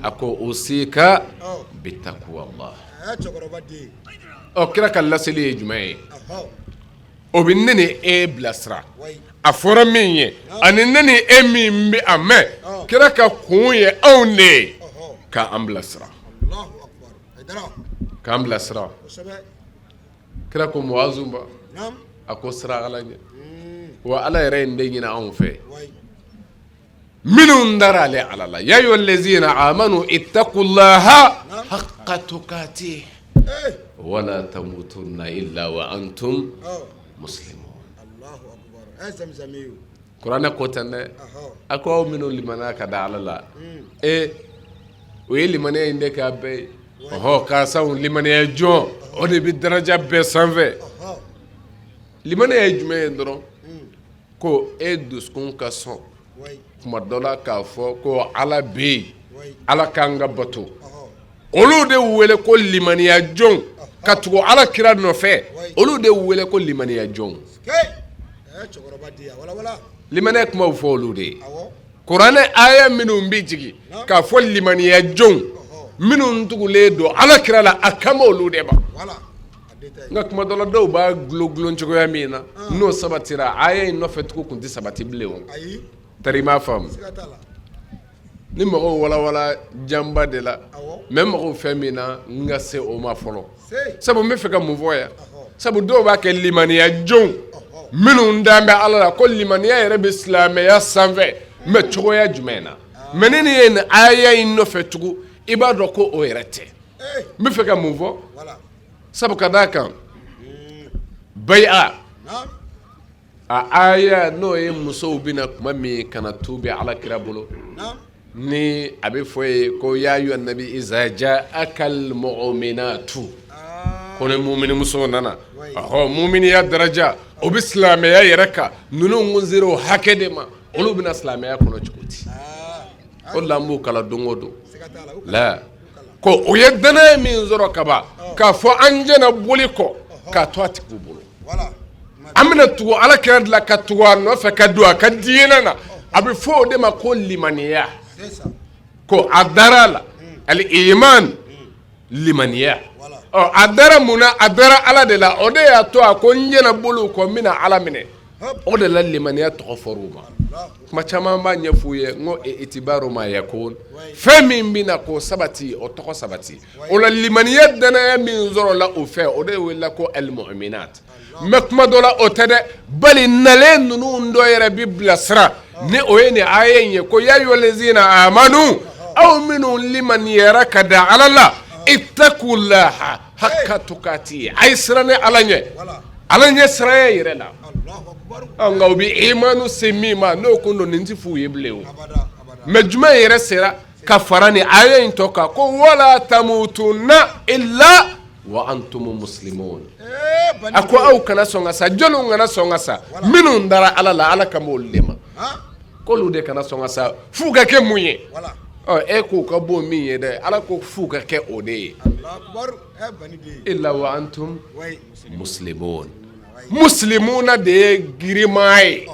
a ko usika bi taqwallah ɔ kira ka laseli ye jumɛn ye o bɛ ne ni e bilasira a fɔra min ye ani ne ni e min bɛ a mɛn kira ka kun ye anw de ye k'an bilasira k'an bilasira kira ko Muazu ma a ko siran ala ɲɛ wa ala yɛrɛ ye nin de ɲini anw fɛ minnu dara ale ala la ya ayyuha allazina amanu ittaqullaha haqqa tuqatih wala tamutunna illa wa antum muslimun kuranɛ ko ten dɛ a ko aw minnu limaniya ka da ala la e o ye limaniya in de k'a bɛɛ ye ɔhɔ karisa limaniya jɔn o de bɛ daraja bɛɛ sanfɛ limaniya ye jumɛn ye dɔrɔn ko e dusukun ka sɔn kuma dɔ la k'a fɔ ko ala bɛ yen ala k'an ka bato olu de wele ko limaniya jɔn ka tugu ala kira nɔfɛ olu de wele ko limaniya jɔn limaniya kumaw fɔ olu de ye kuranɛ aya minnu bɛ jigin k'a fɔ limaniya jɔn minnu tugulen don ala kira la a kan bɛ olu de ma nka kuma dɔ la dɔw b'a dulon cogoya min na n'o sabatira aya in nɔfɛ tugu kun tɛ sabati bilen o tari i m'a faamu ni mɔgɔw walawala janba de la mɛ mɔgɔw fɛn min na n ka se o ma fɔlɔ sabu n bɛ fɛ ka mun fɔ yan sabu dɔw b'a kɛ limaniya jɔnw minnu dan bɛ ala la ko limaniya yɛrɛ bɛ silamɛya sanfɛ mɛ cogoya jumɛn na mɛ ni nin ye nin aya in nɔfɛ tugu i b'a dɔn ko o yɛrɛ tɛ n bɛ fɛ ka mun fɔ sabu ka d'a kan bayi'a a aya n'o ye musow bɛna kuma min ka na tuubi ala kira bolo ni a bɛ fɔ ye ko ya ayuha nabi iza ja'akal mu'minatu ko ni mumini musow nana ɔhɔ muminiya daraja o bɛ silamɛya yɛrɛ kan ninnu kun sera o hakɛ de ma olu bɛna silamɛya kɔnɔ cogo di o de la an b'o kalan don o don la ko o ye danaya min sɔrɔ kaban k'a fɔ an jɛna boli kɔ k'a to a tigiw bolo an bɛna tugu ala kira de la ka tugu a nɔfɛ ka don a ka diinɛ na a bɛ fɔ o de ma ko limaniya ko a dara a la al iman limaniya ɔ a dara mun na a dara ala de la o de y'a to a ko n jɛna boli kɔ n bɛna ala minɛ o de la limaniya tɔgɔ fɔra u ma. Kuma caman b'a ɲɛf'u ye n ko itibaru ma yakun, fɛn min bɛ na k'o sabati o tɔgɔ sabati, o la limaniya danaya min sɔrɔla o fɛ o de wele ko almuminat. Mais kuma dɔ la o tɛ dɛ, bali nalen ninnu dɔ yɛrɛ bɛ bilasira ni o ye nin aya in ye ko ya ayyuhalazina amanu, aw minnu limaniyara ka da Ala la, ittaqullaha haqqa tuqati, a ye siran ne Ala ɲɛ, Ala ɲɛ siranya yɛrɛ la. Nka u bɛ imanu se min ma n'o kun don nin tɛ f'u ye bilen o, mais jumɛn yɛrɛ sera ka fara nin aya in tɔ kan ko wala tamutunna illa wa antum muslimun. A ko aw kana sɔn ka sa, jɔnniw kana sɔn ka sa? Minnu dara Ala la, Ala kan b'olu de ma, k'olu de kana sɔn ka sa f'u ka kɛ mun ye? Ɔ e k'u ka bon min ye dɛ, Ala ko f'u ka kɛ o de ye, illa wa antum muslimun. Muslimuna de ye girinma ye.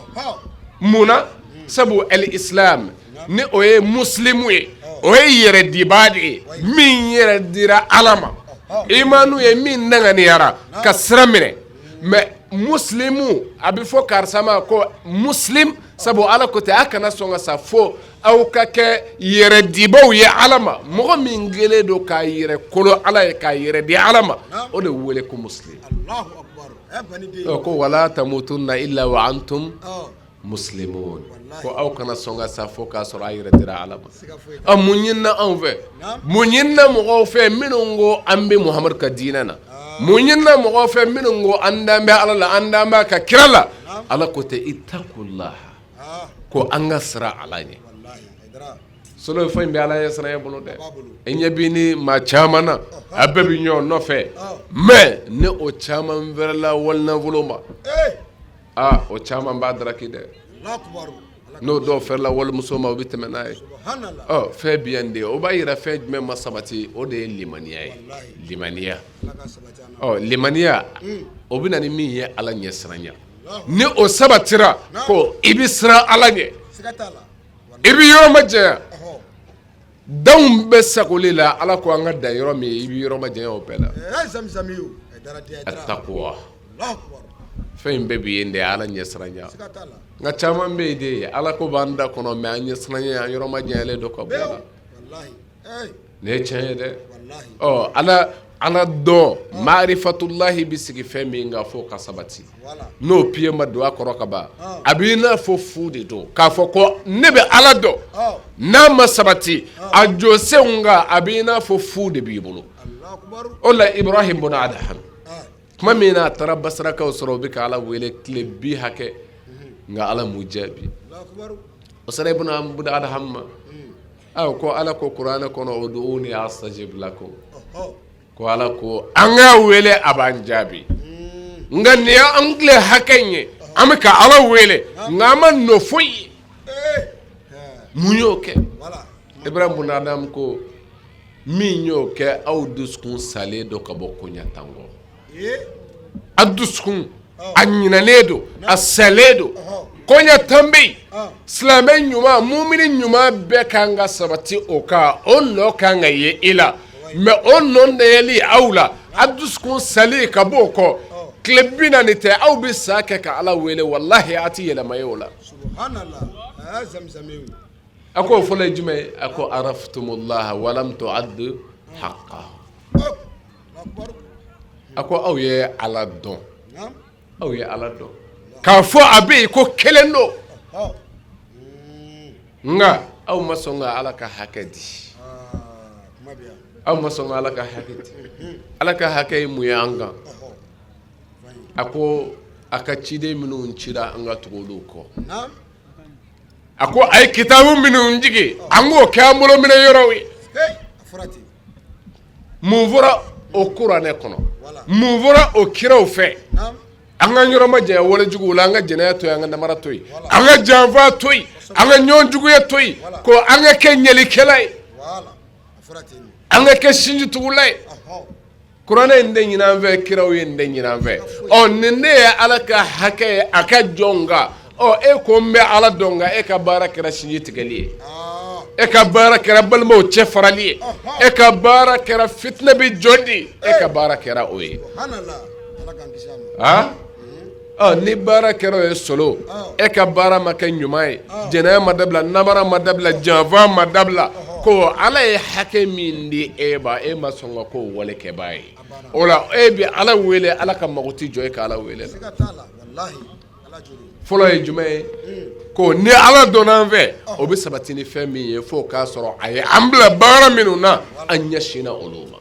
Mun na? Sabu al-islam ni o ye muslimu ye, o ye yɛrɛdibaa de ye, min yɛrɛ dira Ala ma, imanu ye min danganiyara ka sira minɛ. Mais muslimu a bɛ fɔ karisa ma ko muslim, sabu Ala ko ten a kana sɔn ka sa fo aw ka kɛ yɛrɛdibaw ye Ala ma. Mɔgɔ min kɛlen don k'a yɛrɛ kolo Ala ye, k'a yɛrɛ di Ala ma, o de wele ko muslim. Ko wala tamutunna illa wa antum muslimun, ko aw kana sɔn ka sa fo k'a sɔrɔ a yɛrɛ dira Ala ma. Mun ɲinina anw fɛ? Mun ɲinina mɔgɔw fɛ minnu ko an bɛ Muhamadu ka diinɛ na? Mun ɲinina mɔgɔw fɛ minnu ko an dan bɛ Ala la, an dan b'a ka kira la? Ala ko tɛ ittaqullaha, ko an ka siran Ala ɲɛ. Solo fɛn in bɛ Ala ɲɛ siranya bolo dɛ. E ɲɛ bɛ ni maa caman na, a bɛɛ bɛ ɲɔgɔn nɔfɛ, mais ni o caman fɛrɛla walinafolo ma, aa o caman b'a daraki dɛ. N'o dɔw fɛrɛla walimuso ma, o bɛ tɛmɛ n'a ye. Ɔ fɛn bɛ yan de, o b'a yira fɛn jumɛn ma sabati? O de ye limaniya ye. Limaniya, ɔ limaniya o bɛ na ni min ye, Ala ɲɛ siranya. Ni o sabatira, ko i bɛ siran Ala ɲɛ, i bɛ yɔrɔ majanya danw bɛɛ sagoli la. Ala ko an ka dan yɔrɔ min, i bɛ yɔrɔ majanya o bɛɛ la. At-taqwa, fɛn in bɛɛ bɛ yen de, Ala ɲɛ siranya. Nka caman bɛ yen de, Ala ko b'an da kɔnɔ, mais an ɲɛ siranya, an yɔrɔ majanyalen don ka bɔ la. Nin ye tiɲɛ ye dɛ. Ɔ ala ala dɔn, maarifatullahi bɛ sigi fɛn min kan fo ka sabati, n'o piye ma don a kɔrɔ ka ban, a b'i n'a fɔ fu de don. K'a fɔ ko ne bɛ ala dɔn, n'a ma sabati a jɔsenw kan, a b'i n'a fɔ fu de b'i bolo. O la Ibrahim bun Adham, tuma min na a taara basarakaw sɔrɔ, u bɛ ka ala wele tile bi hakɛ, nka ala m'u jaabi. O sera ibn Adham ma, aw ko ala ko kuranɛ kɔnɔ uduuni astajib lakum, ko ala ko an k'a wele a b'an jaabi. Nka nin y'an tile hakɛ in ye, an bɛ ka ala wele, nka an ma nɔ foyi ye. Mun y'o kɛ? Ibrahim bun Adham ko min y'o kɛ, aw dusukun salen don ka bɔ koɲɛ tan kɔ. A dusukun a ɲinalen don, a salen don. Koɲɛ tan bɛ yen, silamɛ ɲuman, mumini ɲuman bɛɛ kan ka sabati o kan, o nɔ kan ka ye i la. Mais o nɔ nayali aw la, a dusukun salen ka bɔ o kɔ, tile 40 tɛ, aw bɛ sa kɛ ka ala wele, walahi a tɛ yɛlɛma ye o la. A ko o fɔlɔ ye jumɛn ye? A ko araftumullaha walam tuaddu haqqahu. A ko aw ye ala dɔn, aw ye ala dɔn k'a fɔ a bɛ yen ko kelen don, nka aw ma sɔn ka ala ka hakɛ di. Aw ma sɔn ka ala ka hakɛ di. Ala ka hakɛ ye mun ye an kan? A ko a ka ciden minnu cira, an ka tugu olu kɔ. A ko a ye kitabu minnu jigin, an k'o kɛ an bolo minɛ yɔrɔw ye. Mun fɔra o kuranɛ kɔnɔ? Mun fɔra o kiraw fɛ? An ka yɔrɔ majanya wale juguw la, an ka jɛnɛya to yen, an ka namara to yen, an ka janfa to yen, an ka ɲɔgɔn juguya to yen, ko an ka kɛ ɲɛlikɛla ye, an ka kɛ sinjitugula ye. Kuranɛ ye nin de ɲini an fɛ, kiraw ye nin de ɲini an fɛ. Ɔ nin de ye ala ka hakɛ ye a ka jɔn kan. Ɔ e ko n bɛ ala dɔn, nka e ka baara kɛra sinji tigɛli ye, e ka baara kɛra balimaw cɛ farali ye, e ka baara kɛra fitinɛ bɛ jɔ di, e ka baara kɛra o ye. Aa Ni baara kɛra o ye solo e ka baara ma kɛ ɲuman ye jɛnɛya ma dabila namara ma dabila janfa ma dabila ko ala ye hakɛ min di e ma e ma sɔn ka k'o wale kɛbaa ye o la e bɛ ala wele ala ka mago tɛ jɔ e ka ala wele fɔlɔ ye jumɛn ye ko ni ala dɔnna an fɛ o bɛ sabati ni fɛn min ye fo k'a sɔrɔ a ye an bila baara minnu na an ɲɛsinna olu ma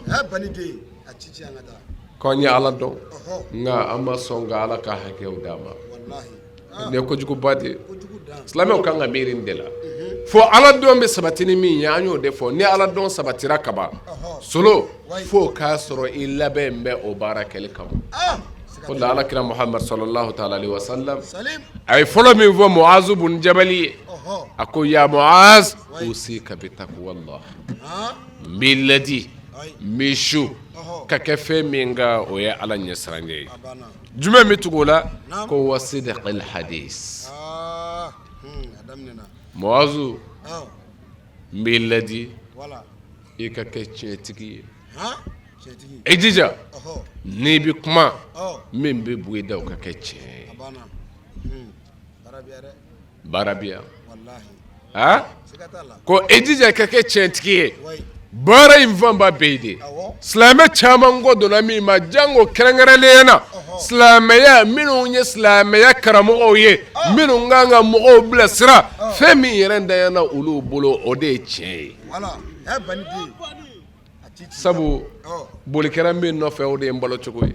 k'an ye ala dɔn nka an ma sɔn ka ala ka hakɛw d'a ma nin ye kojuguba de ye silamɛw kan ka miiri nin de la fo ala dɔn bɛ sabati ni min ye an y'o de fɔ ni ala dɔn sabatira kaban solo fo k'a sɔrɔ i labɛn bɛ o baara kɛli kama o la ala kira muhamadu sallallahu taala alaihi wasallam a ye fɔlɔ min fɔ muazu bun jabali ye a ko ya muaz usika bi taqwallah n b'i ladi n b'i su ka kɛ fɛn min kan o ye ala ɲɛsiranɲɛ ye jumɛn bɛ tugu o la ko wa sidqil hadis muazu n b'i ladi i ka kɛ tiɲɛtigi ye i jija n'i bɛ kuma min bɛ bɔ i da o ka kɛ tiɲɛ ye baara bi yan a ko e jija ka kɛ tiɲɛtigi ye baara in fanba bɛ yen de silamɛ caman kɔ donna min ma jango kɛrɛnkɛrɛnnenya na silamɛya minnu ye silamɛya karamɔgɔw ye minnu kan ka mɔgɔw bilasira fɛn min yɛrɛ ntanyana olu bolo o de ye tiɲɛ ye sabu boli kɛra min nɔfɛ o de ye n balo cogo ye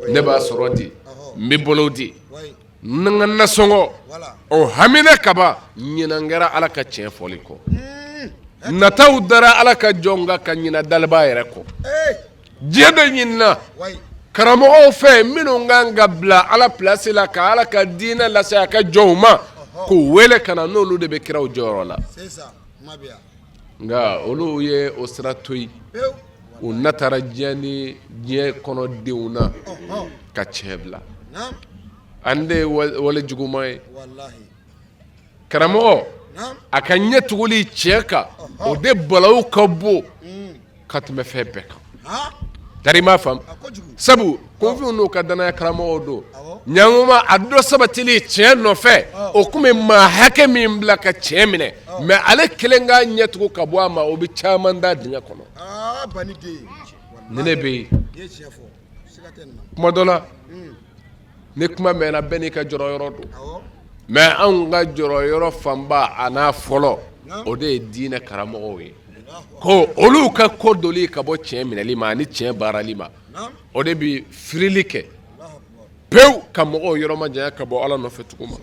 ne b'a sɔrɔ di n bɛ balo di n ka nasɔngɔ o hamina kaban ɲinan kɛra ala ka tiɲɛ fɔli kɔ nataw dara ala ka jɔn kan ka ɲina dalibaa yɛrɛ kɔ diɲɛ bɛ ɲinina karamɔgɔw fɛ minnu kan ka bila ala pilasi la ka ala ka diinɛ lase a ka jɔnw ma k'u wele ka na n'olu de bɛ kiraw jɔyɔrɔ la nka olu ye o sira to yen u natara diɲɛ ni diɲɛ kɔnɔdenw na ka tiɲɛ bila an de ye wale juguman ye karamɔgɔ a ka ɲɛ tuguli tiɲɛ kan o de balawu ka bon ka tɛmɛ fɛn bɛɛ kan tari m'a faamu sabu kunfinw n'u ka danaya karamɔgɔw don ɲanguma a dɔ sabatili tiɲɛ nɔfɛ o tun bɛ maa hakɛ min bila ka tiɲɛ minɛ mais ale kelen k'a ɲɛ tugu ka bɔ a ma o bɛ caman da dingɛ kɔnɔ ni ne bɛ yen kuma dɔ la ni kuma mɛnna bɛɛ n'i ka jɔyɔrɔ don mais anw ka jɔyɔrɔ fanba a n'a fɔlɔ o de ye diinɛ karamɔgɔw ye ko olu ka kɔ doli ka bɔ tiɲɛ minɛli ma ani tiɲɛ baarali ma o de bɛ firili kɛ pewu ka mɔgɔw yɔrɔ majanya ka bɔ ala nɔfɛ tugu ma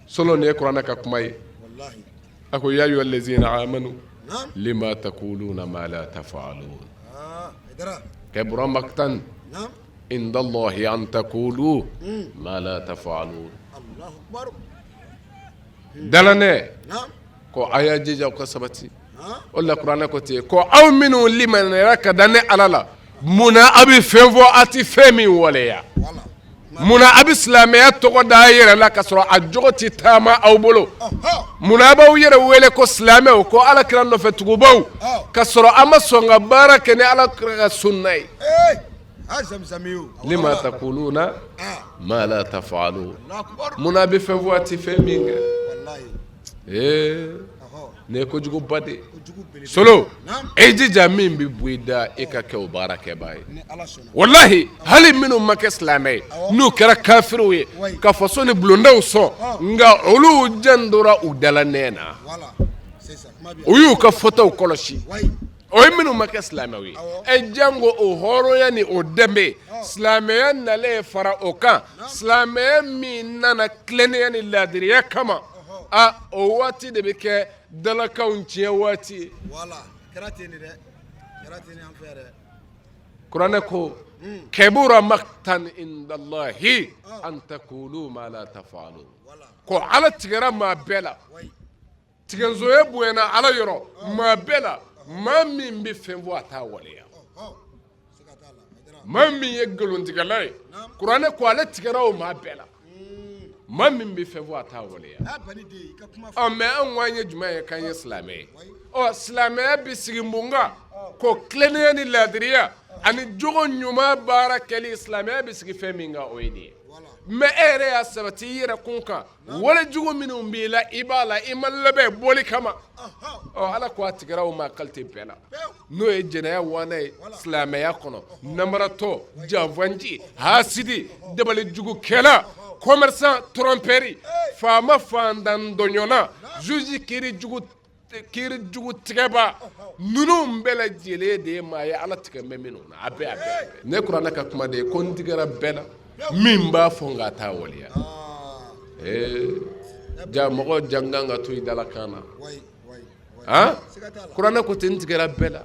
solo nin ye kuranɛ ka kuma ye a ko ya ayyuha allazina amanu lima taquluna ma la taf'alun kabura maqtan inda Allahi an taqulu ma la taf'alun dalanɛ ko a y'a jija aw ka sabati o la kuranɛ ko ten ko aw minnu limaniyara ka da ne ala la munna a bɛ fɛn fɔ a tɛ fɛn min waleya munna a bɛ silamɛya tɔgɔ da a yɛrɛ la ka sɔrɔ a jogo tɛ taama aw bolo munna a b'aw yɛrɛ wele ko silamɛw ko ala kira nɔfɛ tugubaw ka sɔrɔ a ma sɔn ka baara kɛ ni ala kira ka sunna ye lima taquluna ma la taf'alun munna a bɛ fɛn fɔ a tɛ fɛn min kɛ ee nin ye kojuguba de ye solo e jija min bɛ bɔ i da e ka kɛ o baara kɛbaa ye walahi hali minnu ma kɛ silamɛ ye n'u kɛra kafiriw ye ka faso ni bulondaw sɔn nka olu jantora u dalanɛ na u y'u ka fɔtaw kɔlɔsi o ye minnu ma kɛ silamɛw ye ɛ janko o hɔrɔnya ni o danbe silamɛya nalen fara o kan silamɛya min nana tilennenya ni laadiriya kama a o waati de bɛ kɛ dalakanw tiɲɛ waati ye kuranɛ ko kabura maqtan indallahi an taqulu ma la taf'alun ko ala tigɛra maa bɛɛ la tigɛnsonya bonyana ala yɔrɔ maa bɛɛ la maa min bɛ fɛn fɔ a t'a waleya maa min ye nkalontigɛla ye kuranɛ ko ale tigɛra o maa bɛɛ la maa min bɛ fɛn fɔ a t'a waleya ɔ mais anw ko an ye jumɛn ye k'an ye silamɛ ye ɔ silamɛya bɛ sigi mun kan ko tilennenya ni laadiriya ani jogo ɲuman baara kɛli silamɛya bɛ sigi fɛn min kan o ye nin ye mais e yɛrɛ y'a sabati i yɛrɛ kun kan wale jugu minnu b'i la i b'a la i ma labɛn bɔli kama ɔ ala ko a tigɛra o maa qualité bɛɛ la n'o ye jɛnɛya wana ye silamɛya kɔnɔ namaratɔ janfanci hasidi dabalijugukɛla commerçant trompeur faama fantan tɔɲɔna juge kiiri jugu kiiri jugu tigɛba ninnu bɛɛ lajɛlen de ye maa ye ala tigɛ bɛ minnu na a bɛɛ a bɛɛ ne kuranɛ ka kuma de ye ko n tigɛra bɛɛ la min b'a fɔ nka a t'a waleya ee ja mɔgɔ jan kan ka to i dalakan na han kuranɛ ko ten n tigɛra bɛɛ la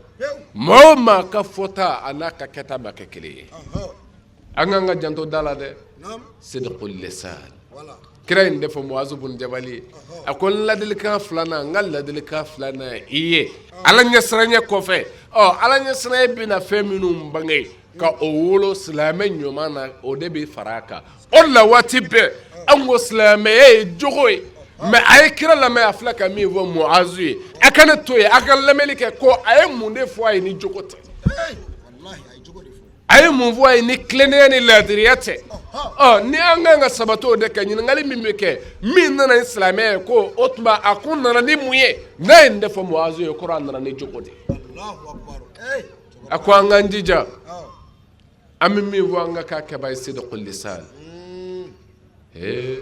maa o maa ka fɔta a n'a ka kɛta ma kɛ kelen ye an k'an ka janto da la dɛ sidqul lisan kira ye nin de fɔ muazu bun jabali ye a ko n ladilikan filanan n ka ladilikan filanan i ye ala ɲɛsiranɲɛ kɔfɛ ɔ ala ɲɛsiranɲɛ bɛna fɛn minnu bange ka o wolo silamɛ ɲuman na o de bɛ fara a kan o de la waati bɛɛ an ko silamɛya ye jogo ye mais a ye kira lamɛn a filɛ ka min fɔ muazu ye a kana to yen a ka lamɛnni kɛ ko a ye mun de fɔ a ye ni jogo tɛ a ye mun fɔ a ye ni tilennenya ni laadiriya tɛ ɔ ni an kan ka sabati o de kan ɲininkali min bɛ kɛ min nana ni silamɛya ye ko o tuma a kun nana ni mun ye n'a ye nin de fɔ muazu ye kɔrɔ a nana ni jogo de ye a ko an k'an jija an bɛ min fɔ an ka k'a kɛbaa ye sidqul lisan ee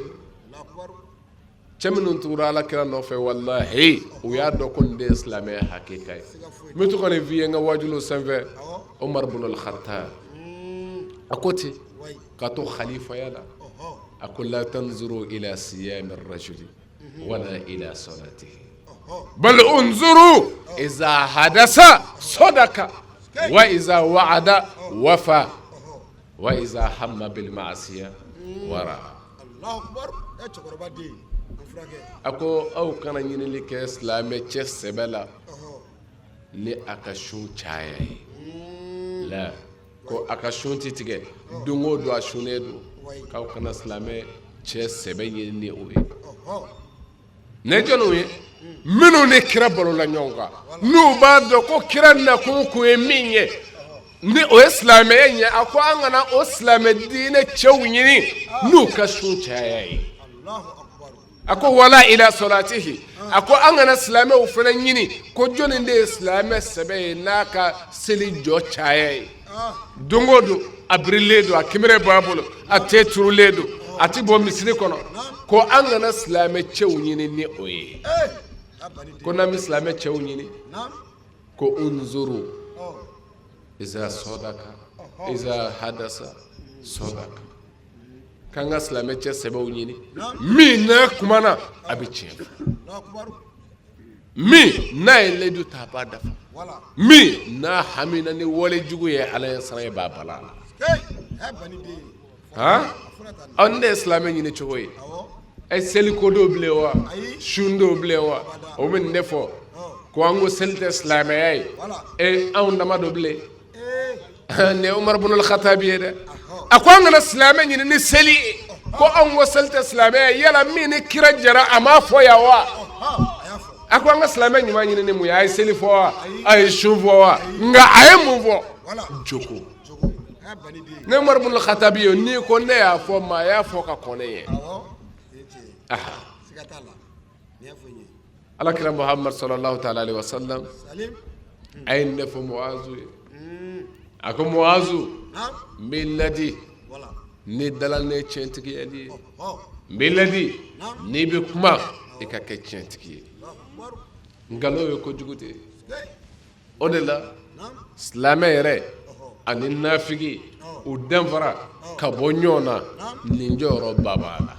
cɛ minnu tugura ala kira nɔfɛ walahi u y'a dɔn ko nin de ye silamɛya hakika ye n bɛ to ka nin f'i ye n ka wajuliw sanfɛ Omar ibn al-Khattab a ko ten ka to khalifaya la a ko la tanzuru ila siyami rajuli wala ila salatihi bal unzuru iza hadasa sadaka wa iza wa'ada wafa wa iza hamma bil ma'asiya wara a ko aw kana ɲinili kɛ silamɛ cɛ sɛbɛ la ni a ka sun caya ye la ko a ka sun tɛ tigɛ don o don a sunnen don k'aw kana silamɛ cɛ sɛbɛ ɲini ni o ye Ne jɔnw ye minnu ni kira balola ɲɔgɔn kan n'u b'a dɔn ko kira nakun kun ye min ye ni o ye silamɛya ye a ko an kana o silamɛ diinɛ cɛw ɲini n'u ka sun caya ye a ko wala ila salatihi a ko an kana silamɛw fana ɲini ko jɔnni de ye silamɛ sɛbɛ ye n'a ka seli jɔ caya ye don o don a birilen don a kinbere b'a bolo a ten turulen don a tɛ bɔ misiri kɔnɔ ko an kana silamɛ cɛw ɲini ni o ye ko n'an bɛ silamɛ cɛw ɲini ko unzuru iza sɔdaka iza hadasa sɔdaka k'an ka silamɛ cɛ sɛbɛw ɲini min n'a kumana a bɛ tiɲɛ fɔ min n'a ye layidu ta a b'a dafa min n'a hamina ni wale jugu ye ala ɲɛsiranɲɛ b'a bala la han nin de ye silamɛ ɲini cogo ye ɛ seli ko don bilen wa sun don bilen wa o bɛ nin de fɔ ko an ko seli tɛ silamɛya ye e anw dama don bilen nin ye Umaru ibn al-Khattabi ye dɛ a ko an kana silamɛ ɲini ni seli ye ko anw ko seli tɛ silamɛya ye yala min ni kira jɛra a m'a fɔ yan wa a ko an ka silamɛ ɲuman ɲini ni mun ye a ye seli fɔ wa a ye sun fɔ wa nka a ye mun fɔ jogo ne Umaru ibn al-Khattabi ye n'i ko ne y'a fɔ maa y'a fɔ ka kɔn ne ɲɛ Ala kira Muhamadu sallallahu taala alehi wa salam a ye nin de fɔ Muazu ye a ko Muazu n b'i ladi ni dalanen tiɲɛtigiyali ye n b'i ladi n'i bɛ kuma i ka kɛ tiɲɛtigi ye nkalon ye kojugu de ye o de la silamɛ yɛrɛ ani nafigi u danfara ka bɔ ɲɔgɔn na nin jɔyɔrɔba b'a la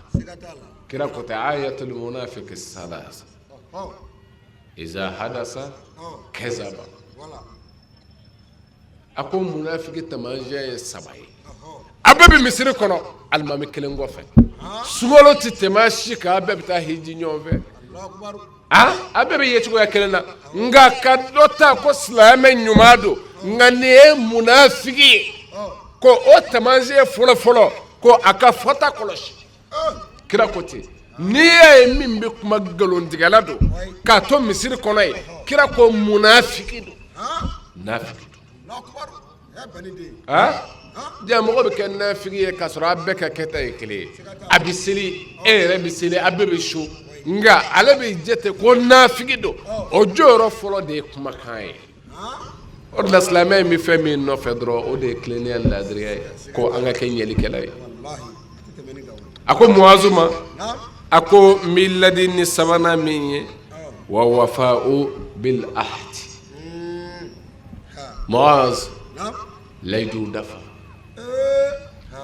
kira ko tɛ ayatul munafiki salasa iza hadasa kazaba a ko munafiki taamasiyɛn ye saba ye a bɛɛ bɛ misiri kɔnɔ alimami kelen kɔfɛ sunkalo tɛ tɛmɛ a si kan a bɛɛ bɛ taa hiji ɲɔgɔn fɛ a bɛɛ bɛ ye cogoya kelen na nka ka dɔ ta ko silamɛ ɲuman don nka nin ye munafiki ye ko o taamasiyɛn fɔlɔ fɔlɔ ko a ka fɔta kɔlɔsi kira ko ten n'i y'a ye min bɛ kuma nkalontigɛla don k'a to misiri kɔnɔ yen kira ko munafiki don nafiki don. Ja mɔgɔ bɛ kɛ nafigi ye k'a sɔrɔ a bɛɛ ka kɛta ye kelen ye a bɛ seli e yɛrɛ bɛ seli a bɛɛ bɛ sun nka ale bɛ jate ko nafigi don o jɔyɔrɔ fɔlɔ de ye kumakan ye o de la silamɛ in bɛ fɛn min nɔfɛ dɔrɔn o de ye tilennenya ni laadiriya ye ko an ka kɛ ɲɛlikɛla ye a ko muazu ma a ko n b'i ladi ni sabanan min ye wa wafa'u bil ahdi muaz layidu dafa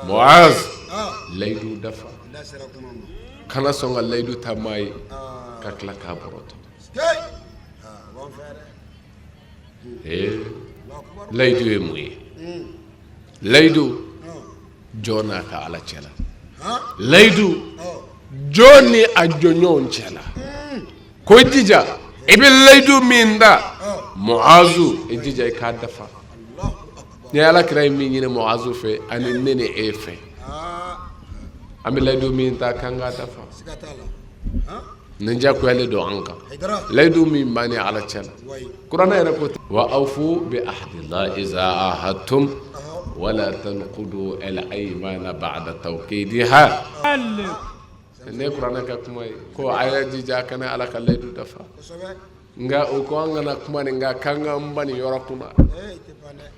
muaz layidu dafa kana sɔn ka layidu ta maa ye ka tila k'a bɔrɔtɔ ee layidu ye mun ye layidu jɔn n'a ka ala cɛ la layidu jɔn ni a jɔnɲɔgɔn cɛ la ko i jija i bɛ layidu min ta muazu i jija i k'a dafa ni ala kira ye min ɲini muazu fɛ ani ne ni e fɛ an bɛ layidu min ta k'an k'a dafa nin jagoyalen don an kan layidu min b'an ni ala cɛ la kuranɛ yɛrɛ ko wa awfu bi ahdillahi iza ahadtum wala tanqudu al aymana ba'da tawkidiha ne kuranɛ ka kuma ye ko a y'a jija a kana ala ka layidu dafa nka o ko an kana kuma nin kan k'an k'an ban nin yɔrɔ kunna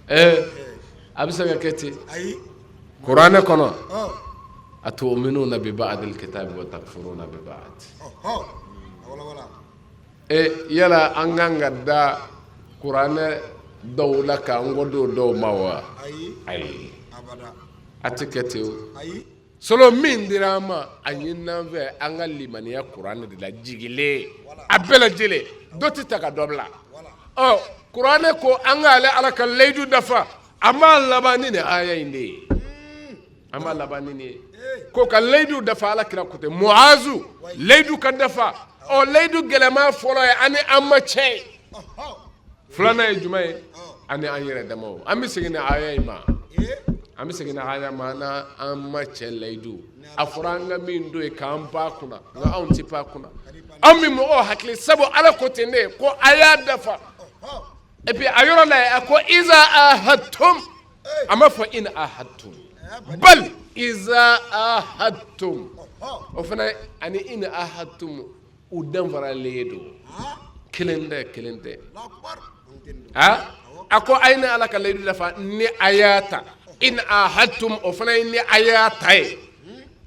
ɛɛ a bɛ se ka kɛ ten kuranɛ kɔnɔ atu'minuna bi ba'dil kitabi wa takfuruna bi ba'd e yala an kan ka da kuranɛ dɔw la k'an kɔ don dɔw ma wa ayi a tɛ kɛ ten o solo min dira an ma a ɲinina an fɛ an ka limaniya kuranɛ de la jigilen a bɛɛ lajɛlen dɔ tɛ ta ka dɔ bila ɔ kuranɛ ko an k'ale ala ka layidu dafa an b'a laban ni nin aya in de ye an b'a laban ni nin ye ko ka layidu dafa ala kira ko ten muazu layidu ka dafa ɔ layidu gɛlɛma fɔlɔ ye ani an ma cɛ ye filanan ye jumɛn ye ani an yɛrɛ damaw an bɛ segin ni aya in ma an bɛ segin ni aya ma an an ma cɛ layidu a fɔra an ka min don yen k'an pan kunna nka anw tɛ pan kunna anw bɛ mɔgɔw hakili sabu ala ko ten de ko a y'a dafa et puis a yɔrɔ la a ko iza ahadtum a ma fɔ in ahadtum bal iza ahadtum o fana ani in ahadtum u danfaralen don kelen tɛ kelen tɛ a ko a ye ne ala ka layidu dafa ni a y'a ta in ahadtum o fana ye ni a y'a ta ye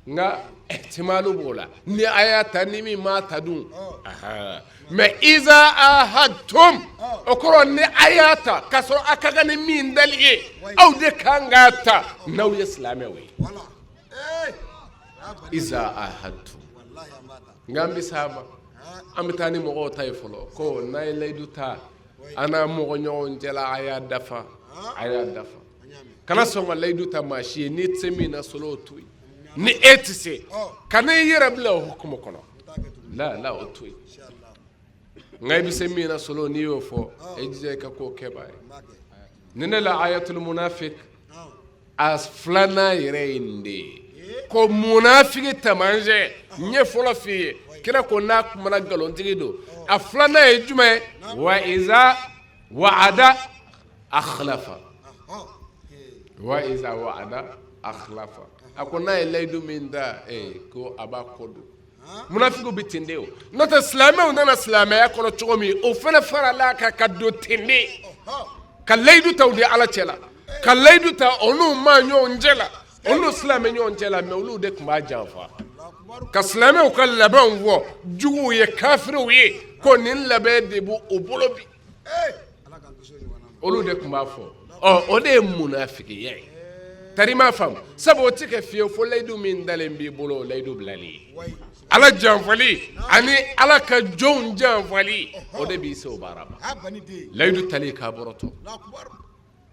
nka ihtimalu b'o la ni a y'a ta ni min m'a ta dun mais iza ahadtum o kɔrɔ ni a y'a ta k'a sɔrɔ a ka kan ni min dali ye aw de kan k'a ta n'aw ye silamɛw ye iza ahadtum nka an bɛ s'a ma an bɛ taa ni mɔgɔw ta ye fɔlɔ ko n'a ye layidu ta an n'a mɔgɔ ɲɔgɔn cɛla a y'a dafa a y'a dafa kana sɔn ka layidu ta maa si ye n'i tɛ se min na solo o to yen ni e tɛ se kana i yɛrɛ bila o hukumu kɔnɔ la la o to yen nka i bɛ se min na solo n'i y'o fɔ e jija i ka k'o kɛbaa ye ni ne la ayatul munafik a filanan yɛrɛ ye nin de ye ko munafiki taamasiyɛn n ye fɔlɔ f'i ye kira ko n'a kumana nkalontigi don a filanan ye jumɛn ye wa iza wa'ada akhlafa wa iza wa'ada akhlafa a ko n'a ye layidu min ta ko a b'a kɔ don munafigiw bɛ ten de o n'o tɛ silamɛw nana silamɛya kɔnɔ cogo min o fana farala a kan ka don ten de ka layidu ta u ni ala cɛ la ka layidu ta olu maa ɲɔgɔn cɛ la olu silamɛ ɲɔgɔn cɛ la mais olu de tun b'a janfa ka silamɛw ka labɛnw fɔ juguw ye kafiriw ye ko nin labɛn de b'u bolo bi olu de tun b'a fɔ ɔ o de ye munafigiya ye tari m'a faamu sabu o tɛ kɛ fiyewu fo layidu min dalen b'i bolo o layidu bilali ye ala janfali ani ala ka jɔnw janfali o de b'i se o baara ma layidu tali k'a bɔrɔtɔ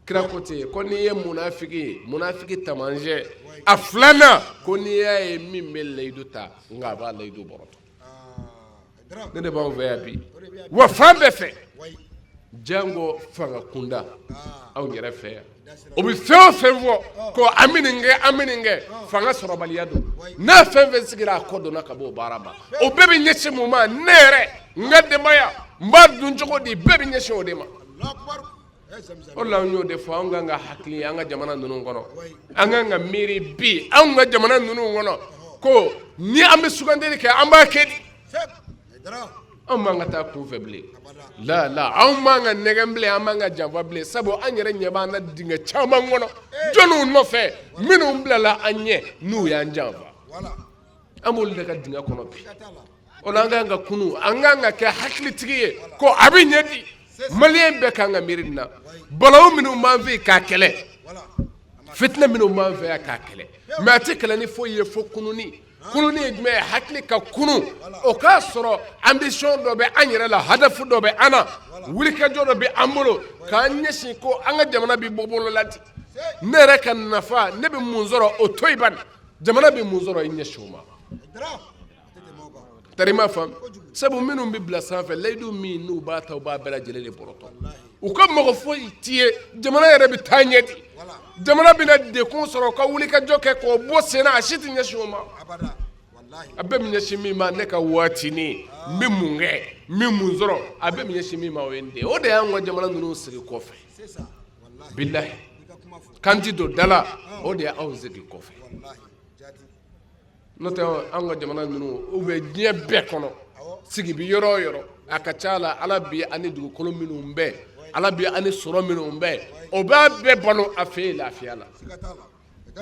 kira ko ten ko n'i ye munafiki ye munafiki taamasiyɛn a filanan ko n'i y'a ye min bɛ layidu ta nka a b'a layidu bɔrɔtɔ ne de b'anw fɛ yan bi wa fan bɛɛ fɛ jango fanga kunda anw yɛrɛ fɛ yan o bɛ fɛn o fɛn fɔ ko an bɛ nin kɛ an bɛ nin kɛ fanga sɔrɔbaliya don n'a fɛn fɛn sigira a kɔ donna ka bɔ o baara ma o bɛɛ bɛ ɲɛsin mun ma ne yɛrɛ n ka denbaya n b'a dun cogo di bɛɛ bɛ ɲɛsin o de ma. O la an y'o de fɔ, anw kan ka hakili an ka jamana ninnu kɔnɔ, an kan ka miiri bi anw ka jamana ninnu kɔnɔ ko ni an bɛ sugandili kɛ, an b'a kɛ di? Anw man ka taa kunfɛ bilen, la la, anw man ka nɛgɛn bilen, an man ka janfa bilen, sabu an yɛrɛ ɲɛ b'an na dingɛ caman kɔnɔ jɔnniw nɔfɛ minnu bilala an ɲɛ n'u y'an janfa. An b'olu de ka dingɛ kɔnɔ bi. O la an kan ka kunu, an kan ka kɛ hakilitigi ye ko a bɛ ɲɛ di. Maliyɛn bɛɛ kan ka miiri nin na. Balawu minnu b'an fɛ yen k'a kɛlɛ, fitinɛ minnu b'an fɛ yan k'a kɛlɛ, mais a tɛ kɛlɛ ni foyi ye fo kununi. Kununi ye jumɛn ye? Hakili ka kunu, o k'a sɔrɔ ambition dɔ bɛ an yɛrɛ la, hadafu dɔ bɛ an na, wulikajɔ dɔ bɛ an bolo k'an ɲɛsin ko an ka jamana bɛ bɔ bolo la di. Ne yɛrɛ ka nafa, ne bɛ mun sɔrɔ, o to yen bani, jamana bɛ mun sɔrɔ, i ɲɛsin o ma. Tari ma faamu, sabu minnu bɛ bila sanfɛ, layidu min n'u b'a ta, u b'a bɛɛ lajɛlen de bɔrɔtɔ. U ka mɔgɔ foyi t'i ye. Jamana yɛrɛ bɛ taa ɲɛ di? Jamana bɛna dekun sɔrɔ, ka wuli ka jɔ kɛ k'o bɔ sen na, a si tɛ ɲɛsin o ma. A bɛɛ bɛ ɲɛsin min ma, ne ka waatinin n bɛ mun kɛ, n bɛ mun sɔrɔ, a bɛɛ bɛ ɲɛsin min ma, o ye nin de ye. O de y'an ka jamana ninnu sigi kɔfɛ. Bilahi, k'an ti don da la, o de y'anw sigi kɔfɛ. N'o tɛ, an ka jamana ninnu, u bɛ diɲɛ bɛɛ kɔnɔ, sigi bɛ yɔrɔ o yɔrɔ, a ka ca la, Ala bi ani dugukolo minnu bɛɛ, Ala bi ani sɔrɔ minnu bɛɛ, o b'a bɛɛ balo a fɛ yen lafiya la.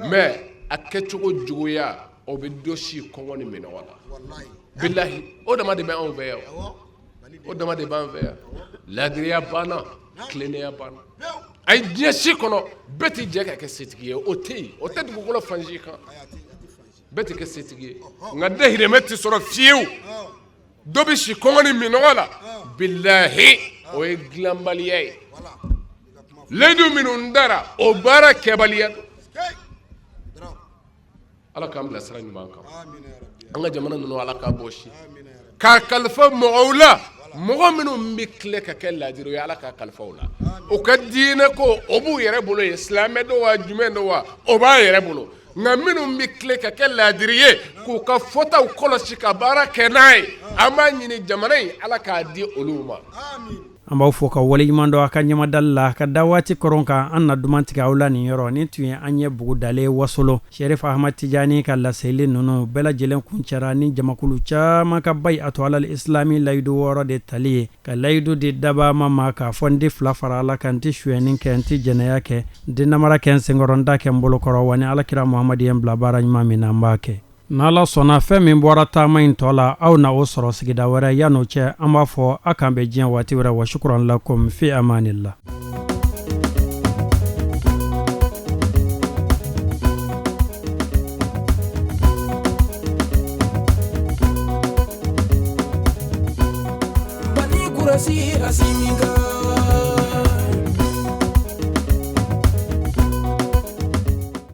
Mais a kɛcogo juguya, o bɛ dɔ si kɔngɔ ni minnɔgɔ la. Bilahi, o dama de bɛ anw fɛ yan, o dama de b'an fɛ yan. Laadiriya banna, tilennenya banna. A ye diɲɛ si kɔnɔ, bɛɛ tɛ jɛ ka kɛ setigi ye, o tɛ yen, o tɛ dugukolo fan si kan. Bɛɛ tɛ kɛ setigi ye, nka dahirimɛ tɛ sɔrɔ fiyewu. Dɔ bɛ si kɔngɔ ni minnɔgɔ la. Bilahi, o ye dilanbaliya ye. Layidu minnu dara, o baara kɛbaliya don. Ala k'an bila sira ɲuman kan. An ka jamana ninnu, Ala k'a bɔsi k'a kalifa mɔgɔw la, mɔgɔ minnu bɛ tile ka kɛ laadiri ye. Ala k'a kalifa u la, u ka diinɛ ko o b'u yɛrɛ bolo ye, silamɛ don wa, jumɛn don wa, o b'a yɛrɛ bolo. Nka minnu bɛ tile ka kɛ laadiri ye, k'u ka fɔtaw kɔlɔsi ka baara kɛ n'a ye, an b'a ɲini jamana in, Ala k'a di olu ma. An b'aw fo ka waleɲuman dɔn a ka ɲɛmadali la ka da waati kɔrɔn kan. An na duman tigɛ aw la nin yɔrɔ. Nin tun ye an ye bugu dalen Wasolo. Sherif Ahmad Tijani ka laseli ninnu bɛɛ lajɛlen kuncɛra ni jamakulu caman ka bayatu alal islami layidu 6 de tali ye, ka layidu di dabama ma k'a fɔ n tɛ fila fara Ala kan, n tɛ suyɛni kɛ, n tɛ jɛnɛya kɛ, n tɛ namara kɛ n senkɔrɔ, n t'a kɛ n bolokɔrɔ, wa ni Alakira Muhamadu ye n bila baara ɲuman min na, n b'a kɛ. N'Ala sɔnna, fɛn min bɔra taama in tɔ la, aw na o sɔrɔ sigida wɛrɛ. Yan'o cɛ, an b'a fɔ a k'an bɛn diɲɛ waati wɛrɛ. Wa shukran lakum, fi amanillah. Mali kurasi Asimi kan.